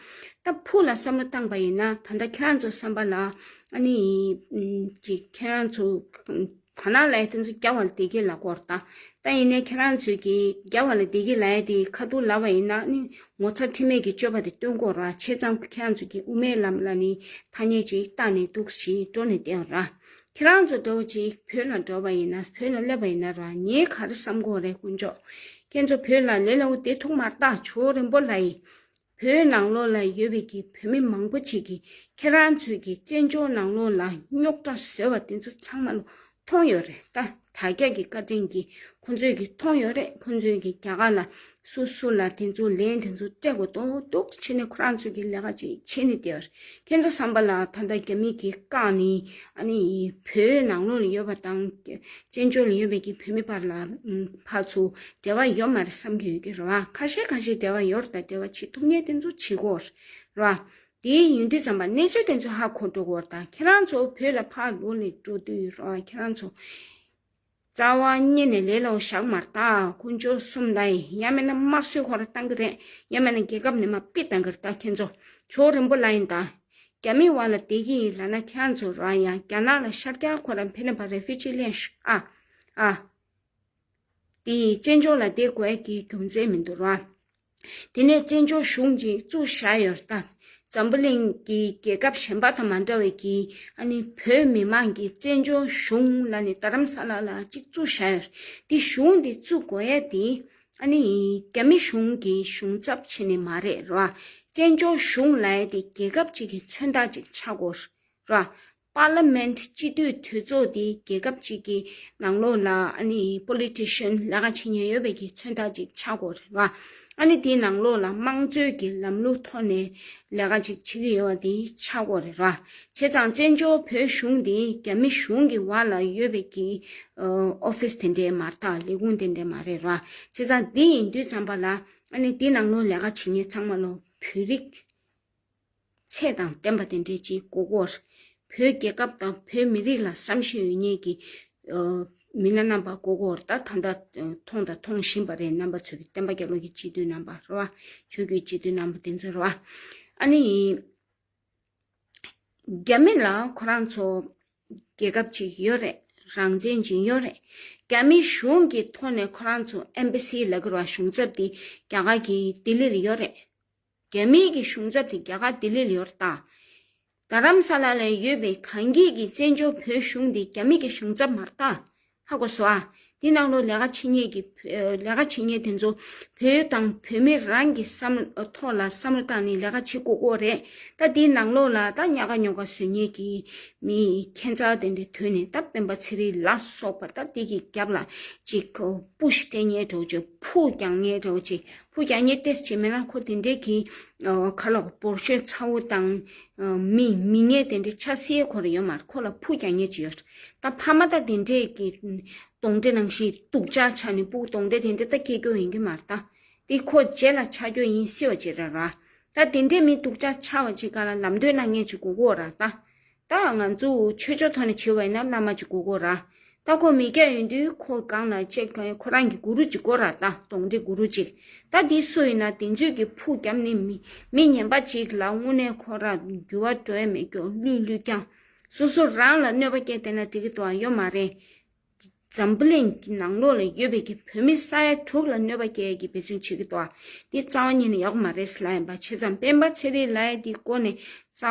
ད་ཕུགས་ལ་བསམ་བློ་བཏང་པ་ཡིན་ན་ད་ལྟ་ཁྱེད་རང་ཚོ་བསམ་པ་ལ་ཨ་ནི་ཅིག་ཁྱེད་རང་ཚོ་དར་ནག་ལབ་ཡས་དེ་ཚོ་རྒྱ་བ་ལ་བདེ་སྐྱིད་ལབ་ཀྱི་ཡོད་རེད་ད། ད་ཡིན་ནའི་ཁྱེད་རང་ཚོས་ཀྱི་རྒྱ་བ་ལ་བདེ་སྐྱིད་ལབ་ཡས་དེ་ཁ་ཐུག་ལབ་པ་ཡིན་ན་ཨ་ནི་ངོ་ཚ་ཁྲེལ་མེད་ཀྱི་སྤྱོད་པ་དེ་སྟོན་གྱི་ཡོད་རེད་བ། བྱས་ཙང་ཁྱེད་རང་ཚོས་ཀྱི་དབུ་མའི་ལམ་ལ་ནི་ཐ་སྙད་ཅིག་བཏགས་ནས་འདུག་སེ་འགྲོ་ནས་བསྡད་ཡོད་རེད་བ། ཁྱེད་རང་ཚོ་འདྲ་བོ་ཅིག་བོད་ལ་འགྲོ་བ་ཡིན་ན་བོད་ལ་སླེབས་པ་ཡིན་ན་ར་ངས་ག་རེ་བསམ་གྱི་ཡོད་རེད་དཀོན་མཆོག་ཁྱེད་ཚོ་བོད་ལ་ལས་སླ་པོ་བསྡད་ཐུབ་མ་རེད་ད། ཇོ་རིན་པོ་ལ་ཡིན། བོད་ནང་ལོགས་ལ་ཡོད་པའི་གི་བོད་མི་མང་པོ་ཅིག་གིས་ཁྱེད་རང་ཚོས་ཀྱི་བཙན་བྱོལ་ནང་ལོགས་ལ་རྙོག་དྲ་བཟོས་པ་དེ་ཚོ་ཚང་མ་ལོ་མཐོང་ཡོད་རེད་ད། དྲ་རྒྱ་གི་བཀའ་དྲིན་གྱིས་ཁོང་ཚོས་ཀྱི་མཐོང་ཡོད་རེད། ཁོང་ཚོས་ཀྱི་རྒྱ་གར་ལ་སུ་སུ་ལ་དེ་ཚོ་ལན་དེ་ཚོ་སྤྲད་དགོས་འདུག་འདུག་བྱས་ནས་ཁོ་རང་ཚོས་ཀྱི་ལས་ཀ་ཅིག་བྱས་ནས་བསྡད་ཡོད་རེད། ཁྱེད་ཚོ་བསམ་པ་ལ་ད་ལྟ་རྒྱ་མི་གིས་བཀག་ནས་ཨ་ནི་བོད་ནང་ལོགས་ལ་ཡོད་པ་དང་བཙན་བྱོལ་ལ་ཡོད་པའི་གི་བོད་མི་བར་ལ་ཕར་ཚུར་འབྲེལ་བ་ཡོད་མ་རེད་བསམ་གྱི་ཡོད་ཀྱི་རེད་བ། ཁ་ཤས་ཁ་ཤས་འབྲེལ་བ་ཡོད་རེད་ད། འབྲེལ་བ་བྱེད་ཐུབ་མཁན་དེ་ཚོ་བྱེད་དགོས་རེད་བ། དེ་ཡིན་དུས་ཙམ་པ་གནས་ཚུལ་དེ་ཚོ་ཧ་གོ་འགྲོ་དགོས་རེད་ད། ཁྱེད་རང་ཚོ་བོད་ལ་ཕར་ལོག་ནས་འགྲོ་དུས་རེད་བ། ཁྱེད་རང་ཚོ་རྩ་བ་ཉིད་ནས་ལས་སླ་པོ་བཞག་མ་རེད་ད། དཀོན་མཆོག་གསུམ་ལ་ཡང་མིན་ན་དམར་གསོད་ཁོ་རང་བཏང་གི་རེད། ཡང་མིན་ན་རྒྱལ་ཁབ་ནས་མར་ཕུད་བཏང་གི་རེད་ད། ཁྱེད་ཚོ་ཇོ་རིན་པོ་ལ་ཡིན་ད། རྒྱ་མི་བར་ལ་བསྡད་ཀྱི་ཡིན་ལབ་ན་ཁྱེད་ཚོ་རང་ཡང་རྒྱ་ནག་ལ་ཤར་རྒྱག་ཁོ་རང་ཕེབས་ནས་ཕར་རེ་ཕུ་ཇི་ལེན་ཤོག་ཨ། ཨ། དེ་ཡིས་བཙན་བྱོལ་ལ་བསྡད་དགོས་ཀྱི་རྒྱུ་མཚན་མི་འདུག་ར། དེ་ནས་བཙན་བྱོལ་གཞུང་ཅིག་བཙུགས་བཞག་ཡོད་རེད་ད། འཛམ་བུ་གླིང་གི་རྒྱལ་ཁབ་གཞན་པ་དང་མ་འདྲ་བའི་གི་ཨ་ནི་བོད་མི་མང་གིས་བཙན་བྱོལ་གཞུང་ལ་ནི་རྡ་རམ་ས་ལ་ལ་ཅིག་བཙུགས་བཞག་ཡོད་རེད། དེ་གཞུང་དེ་བཙུགས་དགོས་ཡ་དེ་ཨ་ནི་རྒྱ་མི་གཞུང་གི་གཞུང་ཚབ་བྱས་ནས་མ་རེད་ར། བཙན་བྱོལ་གཞུང་ལབ་ཡ་དེ་རྒྱལ་ཁབ་ཅིག་གི་མཚོན་རྟགས་ཅིག་ཆགས་དགོས་རེད། ར། པར་ལི་མེན་ཊི་སྤྱི་འཐུས་གྲོས་ཚོགས་དེ་རྒྱལ་ཁབ་ཅིག་གི་ནང་ལོགས་ལ་ཨ་ནི་པོ་ལི་ཊི་ཤན་ལས་ཀ་བྱེད་མཁན་ཡོད་པའི་གི་མཚོན་རྟགས་ཅིག་ཆགས་དགོས་རེད་བ། ཨ་ནི་དེའི་ནང་ལོགས་ལ་དམངས་གཙོའི་གི་ལམ་ལུགས་ཐོག་ནས་ལས་ཀ་ཅིག་བྱེད་ཀྱི་ཡོད་པ་དེ་ཆགས་དགོས་རེད་བ། བྱས་ཙང་བཙན་བྱོལ་བོད་གཞུང་དེ་རྒྱ་མི་གཞུང་གི་འོག་ལ་ཡོད་པའི་གི་ཨོ་ཕི་སི་དེ་འདྲའི་མ་རེད་ད། ལས་ཁུངས་དེ་འདྲའི་མ་རེད་བ། བྱས་ཙང་དེ་ཡིན་དུས་ཙམ་པ་ལ་ཨ་ནི་དེའི་ནང་ལོགས་ལས་ཀ་བྱེད་མཁན་ཚང་མ་ལོ་བོད་རིགས་ཚད་དང་ལྡན་པ་དེ་འདྲས་ཅིག་དགོས་ཀྱི་ཡོད་རེད། བོད་རྒྱལ་ཁབ་དང་བོད་མི་རིགས་ལ་བསམ་ཤེས་ཡོད་མཁན་གྱི་ཨ་མི་སྣ་རྣམ་པ་དགོས་ཀྱི་ཡོད་རེད། ད་ད་ལྟ་ཨ་མཐོང་དང་མཐོང་བཞིན་པ་རེད། རྣམ་པ་ཚོ་གི་བསྟན་པ་རྒྱལ་ལོ་གི་སྤྱི་འཐུས་རྣམ་པ་རེད་བ། ཆོས་བརྒྱུད་སྤྱི་འཐུས་རྣམ་པ་དེ་ཚོ་རེད་བ། ཨ་ནི་རྒྱ་མི་ལ་ཁོ་རང་ཚོ་རྒྱལ་ཁབ་ཅིག་ཡོད་རེད། རང་བཙན་ཅིག་ཡོད་རེད། རྒྱ་མི་གཞུང་གི་ཐོག་ནས་ཁོ་རང་ཚོ་ཨེམ་བྷ་སི་ལབ་ཀྱི་རེད་བ། གཞུང་ཚབ་དེ་རྒྱ་གར་གྱི་ལྡི་ལི་ལ་ཡོད་རེད། རྒྱ་མིའི་གི་གཞུང་ཚབ་དེ་རྒྱ་གར་ལྡི་ལི་ལ་ཡོད་རེད་ད། རྡ་རམ་ས་ལ་ལ་ཡོད་པའི་གངས་སྐྱིད་ཀྱི་བཙན་བྱོལ་བོད་གཞུང་དེ་རྒྱ་མི་གི་གཞུང་ཚབ་མ་རེད་ད། ཧ་གོ་སོང་ཨ། དེ་ནང་ལོགས་ལས་ཀ་བྱེད་མཁན་གྱི་བོད་ལས་ཀ་བྱེད་མཁན་དེ་ཚོ་བོད་དང་བོད་མི་རང་གི་བསམ་ཐོག་ལ་བསམ་བློ་བཏང་ནས་ལས་ཀ་བྱེད་དགོས་ཀྱི་རེད། ད་དེའི་ནང་ལོགས་ལ་ད་ཉག་ག་ཉོག་ག་བཟོ་མཁན་གྱི་མི་ཁྱད་མཚར་དེ་འདྲ་ཐོན་ནས་ད་སྤེན་པ་ཚེ་རིང་ལ་སོགས་པ་ད་དེ་གི་རྒྱབ་ལ་ཅིག་པུ་ཤི་སྤྲད་མཁན་འདྲ་བོ་ཅིག་ཕུ་རྒྱག་མཁན་འདྲ་བོ་ཅིག་ཕུ་རྒྱག་མཁན་ཏོག་ཙམ་མིན་ན་ཁོ་དེ་འདྲའི་གི་ཁ་ལོག་འབོར་ཤོས་ཚ་བོ་དང་མི་མི་ངན་དེ་འདྲའི་ཆ་སྲིད་ཁོ་ར་ཡོད་མ་རེད། ཁོ་ལ་ཕུ་རྒྱག་མཁན་ཅིག་ཡོད་རེད། ད་ཕ་མ་ད་དེ་འདྲའི་གི་གདོན་འདྲེ་ནང་བཞིན་སྡུག་ཅག་ཆགས་ནས་སྤུ་གུ་གདོན་འདྲེ་དེ་འདྲ་ད་སྐྱེ་རྒྱུ་ཡིན་གི་མ་རེད་ད། དེ་ཁོ་རྗེས་ལ་ཆགས་རྒྱུ་ཡིན་སྲིད་པ་ཅིག་རེད་ར། ད་དེ་འདྲའི་མི་སྡུག་ཅག་ཆགས་པ་ཅིག་ག་ལ་ལམ་སྟོན་གནང་མཁན་ཅིག་དགོས་ཀྱི་ཡོད་ར་ད། ད་ང་ཚོ་ཆོས་ཕྱོགས་ཐོག་ནས་བྱེད་པ་ཡིན་ན་བླ་མ་ཅིག་དགོས་ཀྱི་ཡོད་ར། ད་ཁོ་མི་སྐྱ་ཡིན་དུས་ཁོ་སྒང་ལ་ཅིག་ཁོ་རང་གི་གུ་རུ་ཅིག་དགོས་ར། ད་གདོན་འདྲེ་གུ་རུ་ཅིག་ད་འདི་སུ་ཡིན་ན་དེ་ཚོས་ཀྱི་ཕུགས་བརྒྱབ་ནས་མི་མི་ངན་པ་ཅིག་ལ་དངོས་གནས་ཁོ་ར་འགྱུར་བ་འགྲོ་ཡ་མེད་ཀྱོག་བླུས་བླུས་ཀྱང་སོ་སོ་རང་ལ་གནོད་པ་སྐྱེལ་བསྡད་ན་འགྲིག་གི་འདུག་ཨ། ཡོད་མ་རེད། འཛམ་བུ་གླིང་གི་ནང་ལོགས་ལ་ཡོད་པའི་གི་བོད་མི་ས་ཡ་དྲུག་ལ་གནོད་པ་སྐྱེལ་ཡ་གི་འབད་བརྩོན་བྱེད་ཀྱི་འདུག་ཨ། འདི་རྩ་བ་ཉིད་ནས་ཡག་མ་རེད་ལབ་ཡིན་པ། བྱས་ཙང་སྤེན་པ་ཚེ་རིང་ལབ་ཡ་འདི་སྒོ་ནས་རྩ་བ་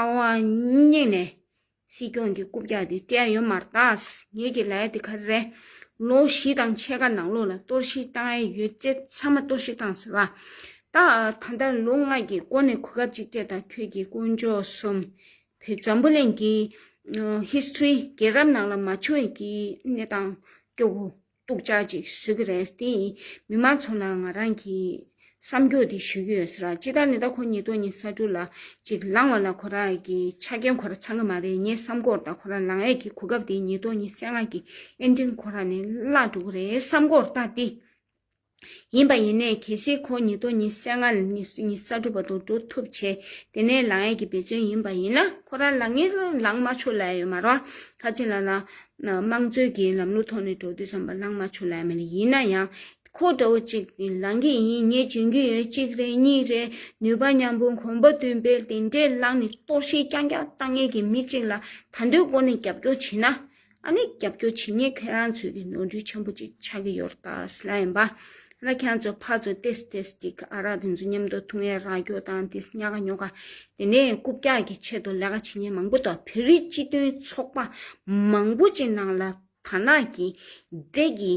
ཉིད་ནས་སྲིད་སྐྱོང་གི་རྐུབ་བཀྱག་དེ་སྤྲད་ཡོད་མ་རེད་ད། ངེད་ཀྱི་ལབ་ཡ་དེ་ག་རེ་རེད། ལོ་བཞི་དང་ཕྱེད་ཀ་ནང་ལོགས་ལ་གཏོར་བཤིག་བཏང་ཡ་ཡོད་ཚད་ཚང་མ་གཏོར་བཤིག་བཏང་ཟེར་བ། ད་ད་ལྟ་ལོ་ལྔ་གི་སྒོ་ནས་གོ་སྐབས་ཅིག་སྤྲད་དང་། ཁྱོད་ཀྱི་དཀོན་མཆོག་གསུམ་བོད་འཛམ་བུ་གླིང་གི་ཧིས་ཊོ་རི་རྒྱལ་རབས་ནང་ལ་མ་བྱུང་བའི་གི་གནས་སྟངས་སྐྱོ་བོ་སྡུག་ཅག་ཅིག་བཟོ་གི་རེད། དེ་མི་མང་ཚོ་ལ་ང་རང་གི་བསམ་སྐྱོ་དེ་ཞུ་གི་ཡོད་ཟེར་ར། ཅི་ལྟར་ནི་ད་ཁོ་ཉིས་སྟོང་ཉི་ཤུ་རྩ་དྲུག་ལ་ཅིག་ལངས་པ་ལ་ཁོ་རང་གི་ཆ་རྐྱེན་ཁོ་རང་ཚང་གི་མ་རེད། ངའི་བསམ་སྐོར་ད་ཁོ་རང་ལངས་ཡས་ཀྱི་གོ་སྐབས་དེ་ཉིས་སྟོང་ཉི་ཤུ་རྩ་ལྔ་གི་ཨེན་ཌིང་ཁོ་རང་ནས་བརླག་འགྲོ་གི་རེད། བསམ་སྐོར་ད་དེ་ཡིན་པ་ཡིན་ནའི་གལ་སྲིད་ཁོ་ཉིས་སྟོང་ཉི་ཤུ་རྩ་ལྔ་ལ་ཉི་ཤུ་ཉི་ཤུ་རྩ་དྲུག་བར་དུ་འགྲོ་ཐུབ་བྱས་དེ་ནས་ལངས་ཡས་ཀྱི་འབད་བརྩོན་ཡིན་པ་ཡིན་ན་ཁོ་རང་ལངས་ངེས་ལངས་མ་ཆོག་ལབ་ཡ་ཡོད་མ་རེད། ཁ་ཅིག་ལ་ལ་དམངས་གཙོའི་གི་ལམ་ལུགས་ཐོག་ནས་འགྲོ་དུས་ཙམ་པ་ལངས་མ་ཆོག་ལབ་ཡ་མེད་ལ། ཡིན་ན་ཡང་ཁོ་འདྲ་བོ་ཅིག་ལངས་ཀྱི་ཡིན། ངས་འཇོན་གྱི་ཡོད། གཅིག་རེད། གཉིས་རེད། ནུས་པ་མཉམ་སྤུངས་གོམ་པ་མདུན་སྤོས་དེ་འདྲས་ལངས་ནས་གཏོར་བཤིག་རྐྱང་རྐྱང་བཏང་མཁན་གྱི་མི་གཅིག་ལ་ད་དུང་སྒོ་ནས་རྒྱབ་སྐྱོར་བྱེད་ན། ཨ་ནི་རྒྱབ་སྐྱོར་བྱེད་མཁན་ཁྱེད་རང་ཚོས་ཀྱི་ནོར་འཁྲུལ་ཆེན་པོ་ཅིག་ཆགས་ཀྱི་ཡོད་རེད་ད་ཟེར་ལབ་ཡིན་པ། ཨ་ནི་ཁྱེད་རང་ཚོ་ཕར་ཚུར་ཏེས་ཏེས་ཅིག་ཨ་རག་དེ་ཚོ་མཉམ་དུ་འཐུང་ཡ་རག་རྒྱུ་དང་ཏེས་ཉག་ག་ཉོག་ག་དེ་ནས་རྐུབ་བཀྱག་གི་ཆེད་དུ་ལས་ཀ་བྱེད་མཁན་མང་པོ་འདུག་བོད་རིགས་སྤྱི་མཐུན་ཚོགས་པ་མང་པོ་ཅིག་ནང་ལ་དར་ནག་གི་འབྲས་ཀྱི་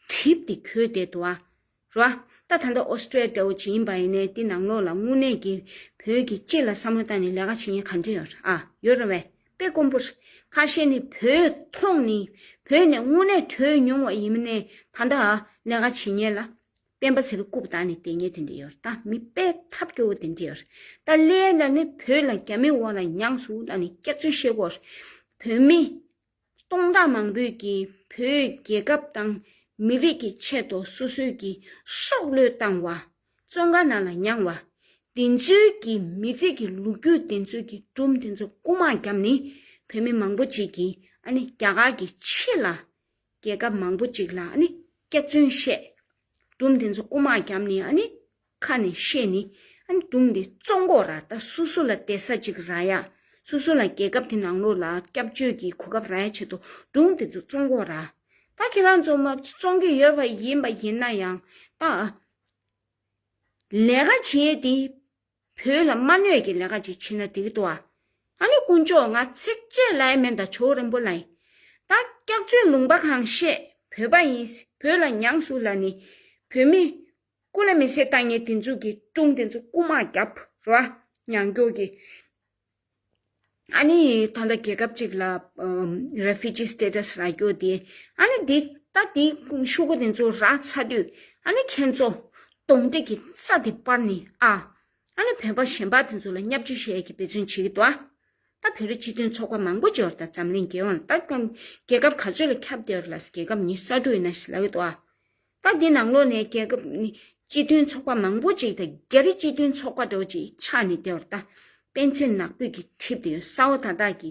གྲིབ་དེ་གོས་བསྡད་འདུག་ཨ། རེད་བ། ད་ད་ལྟ་ཨོ་སི་ཀྲི་ཡ་འདྲ་བོ་ཅིག་ཡིན་པ་ཡིན་ནའི་དེ་ནང་ལོགས་ལ་དངོས་གནས་ཀྱི་བོད་ཀྱི་སྤྱི་ལ་བསམ་བློ་བཏང་ནས་ལས་ཀ་བྱེད་མཁན་ག་འདྲ་ཡོད་རེད་ཨ། ཡོད་རེད་བས། དཔེ་དཀོན་པོ་རེད། ཁ་ཤས་ནི་བོད་མཐོང་ནི་བོད་ནས་དངོས་གནས་བྲོས་མྱོང་བ་ཡིན་མིན་ནས་ད་ལྟ་ལས་ཀ་བྱེད་མཁན་ལ་སྤེན་པ་ཚེ་རིང་རྐུབ་བཏགས་ནས་བསྡད་མཁན་དེ་འདྲ་ཡོད་རེད། ད་མི་དཔེ་ཐབས་སྐྱོ་བོ་དེ་འདྲ་ཡོད་རེད། ད་སླེབས་ན་ནི་བོད་ལ་རྒྱ་མི་འོག་ལ་མྱངས་སོང་ལབ་ནས་སྐྱག་རྫུན་བཤད་ཀྱི་ཡོད་རེད། བོད་མི་སྟོང་ཕྲག་མང་པོས་ཀྱིས་བོད་རྒྱལ་ཁབ་དང་མི་རིགས་ཀྱི་ཆེད་དུ་སོ་སོའི་གི་སྲོག་བློས་བཏང་བ། བཙོན་ཁང་ནང་ལ་མྱངས་པ། དེ་ཚོའི་གི་མི་ཚེ་གི་ལོ་རྒྱུས་དེ་ཚོའི་གི་སྒྲུང་དེ་ཚོ་རྐུ་མ་བརྒྱབ་ནས་བོད་མི་མང་པོ་ཅིག་གིས་ཨ་ནི་རྒྱ་གར་གྱི་ཕྱི་ལ་རྒྱལ་ཁབ་མང་པོ་ཅིག་ལ་ཨ་ནི་སྐྱག་རྫུན་བཤད། སྒྲུང་དེ་ཚོ་རྐུ་མ་བརྒྱབ་ནས་ཨ་ནི་ཁ་ནས་བཤད་ནི་ཨ་ནི་སྒྲུང་དེ་བཙོང་གོ་ར། ད་སོ་སོ་ལ་བསྡད་ས་ཅིག་རག་ཡ། སོ་སོ་ལ་རྒྱལ་ཁབ་དེ་ནང་ལོགས་ལ་སྐྱབས་བཅོལ་གྱི་གོ་སྐབས་རག་ཡ་ཆེད་དུ་སྒྲུང་དེ་ཚོ་བཙོང་གོ་ར། ད་ཁྱེད་རང་ཚོ་མ་བཙོང་གི་ཡོད་པ་ཡིན་པ་ཡིན་ན་ཡང་ད་ལས་ཀ་བྱེད་དེ་བོད་ལ་མ་གནོད་ཀྱི་ལས་ཀ་ཅིག་བྱེད་ན་འགྲིག་གི་འདུག་ཨ། ཨ་ནི་དཀོན་མཆོག་ང་ཚིག་གཅིག་ལབ་ཡ་མེད་ད་ཇོ་བོ་རིན་པོ་ལ་ཡིན། ད་སྐྱག་རྫུན་ལུང་པ་གང་བཤད་བོད་པ་ཡིན། བོད་ལ་མྱངས་སོང་ལབ་ནི་བོད་མི་སྐུ་ལ་མི་གསོད་བཏང་མཁན་དེ་ཚོ་གི་སྒྲུང་དེ་ཚོ་རྐུ་མ་བརྒྱབ་རེད་བ། མྱང་སྐྱོ་གི་ཨ་ནི་ད་ལྟ་རྒྱལ་ཁབ་ཅིག་ལ་ཨམ་refugee status་རག་རྒྱུ་དེ། ཨ་ནི་དེ་ད་དེ་ཤོག་གུ་དེ་ཚོ་རག་ཚར་དུས་ཨ་ནི་ཁྱེད་ཚོ་གདོན་འདྲེ་གི་རྩ་དེ་སྤར་ནས་ཨ། ཨ་ནི་བོད་པ་གཞན་པ་དེ་ཚོ་ལ་བརྙས་བཅོས་བྱེད་ཡས་ཀྱི་འབད་བརྩོན་བྱེད་ཀྱི་འདུག་ཨ། ད་བོད་རིགས་སྤྱི་མཐུན་ཚོགས་པ་མང་པོ་འབྱོར་ད་འཛམ་གླིང་རྒྱལ་ཡོངས་ལ་ད་རྒྱལ་ཁབ་ག་ཚོད་ལ་ཁྱབ་བསྡད་ཡོད་རེད་ལ། རྒྱལ་ཁབ་ཉི་ཤུ་རྩ་དྲུག་ཡིན་ན་ཞིག་ལབ་ཀྱི་འདུག་ཨ། ད་འདི་ནང་ལོགས་ནས་རྒྱལ་ཁབ་ནི་སྤྱི་མཐུན་ཚོགས་པ་མང་པོ་ཅིག་དང་རྒྱ་རིགས་སྤྱི་མཐུན་ཚོགས་པ་འདྲ་བོ་ཅིག་ཆགས་ནས་བསྡད་ཡོད་རེད་ད། པཎ་ཆེན་ནག་པོའི་གི་གྲིབ་དེ་ཡོད་ས་འོག་ད་ལྟ་གི་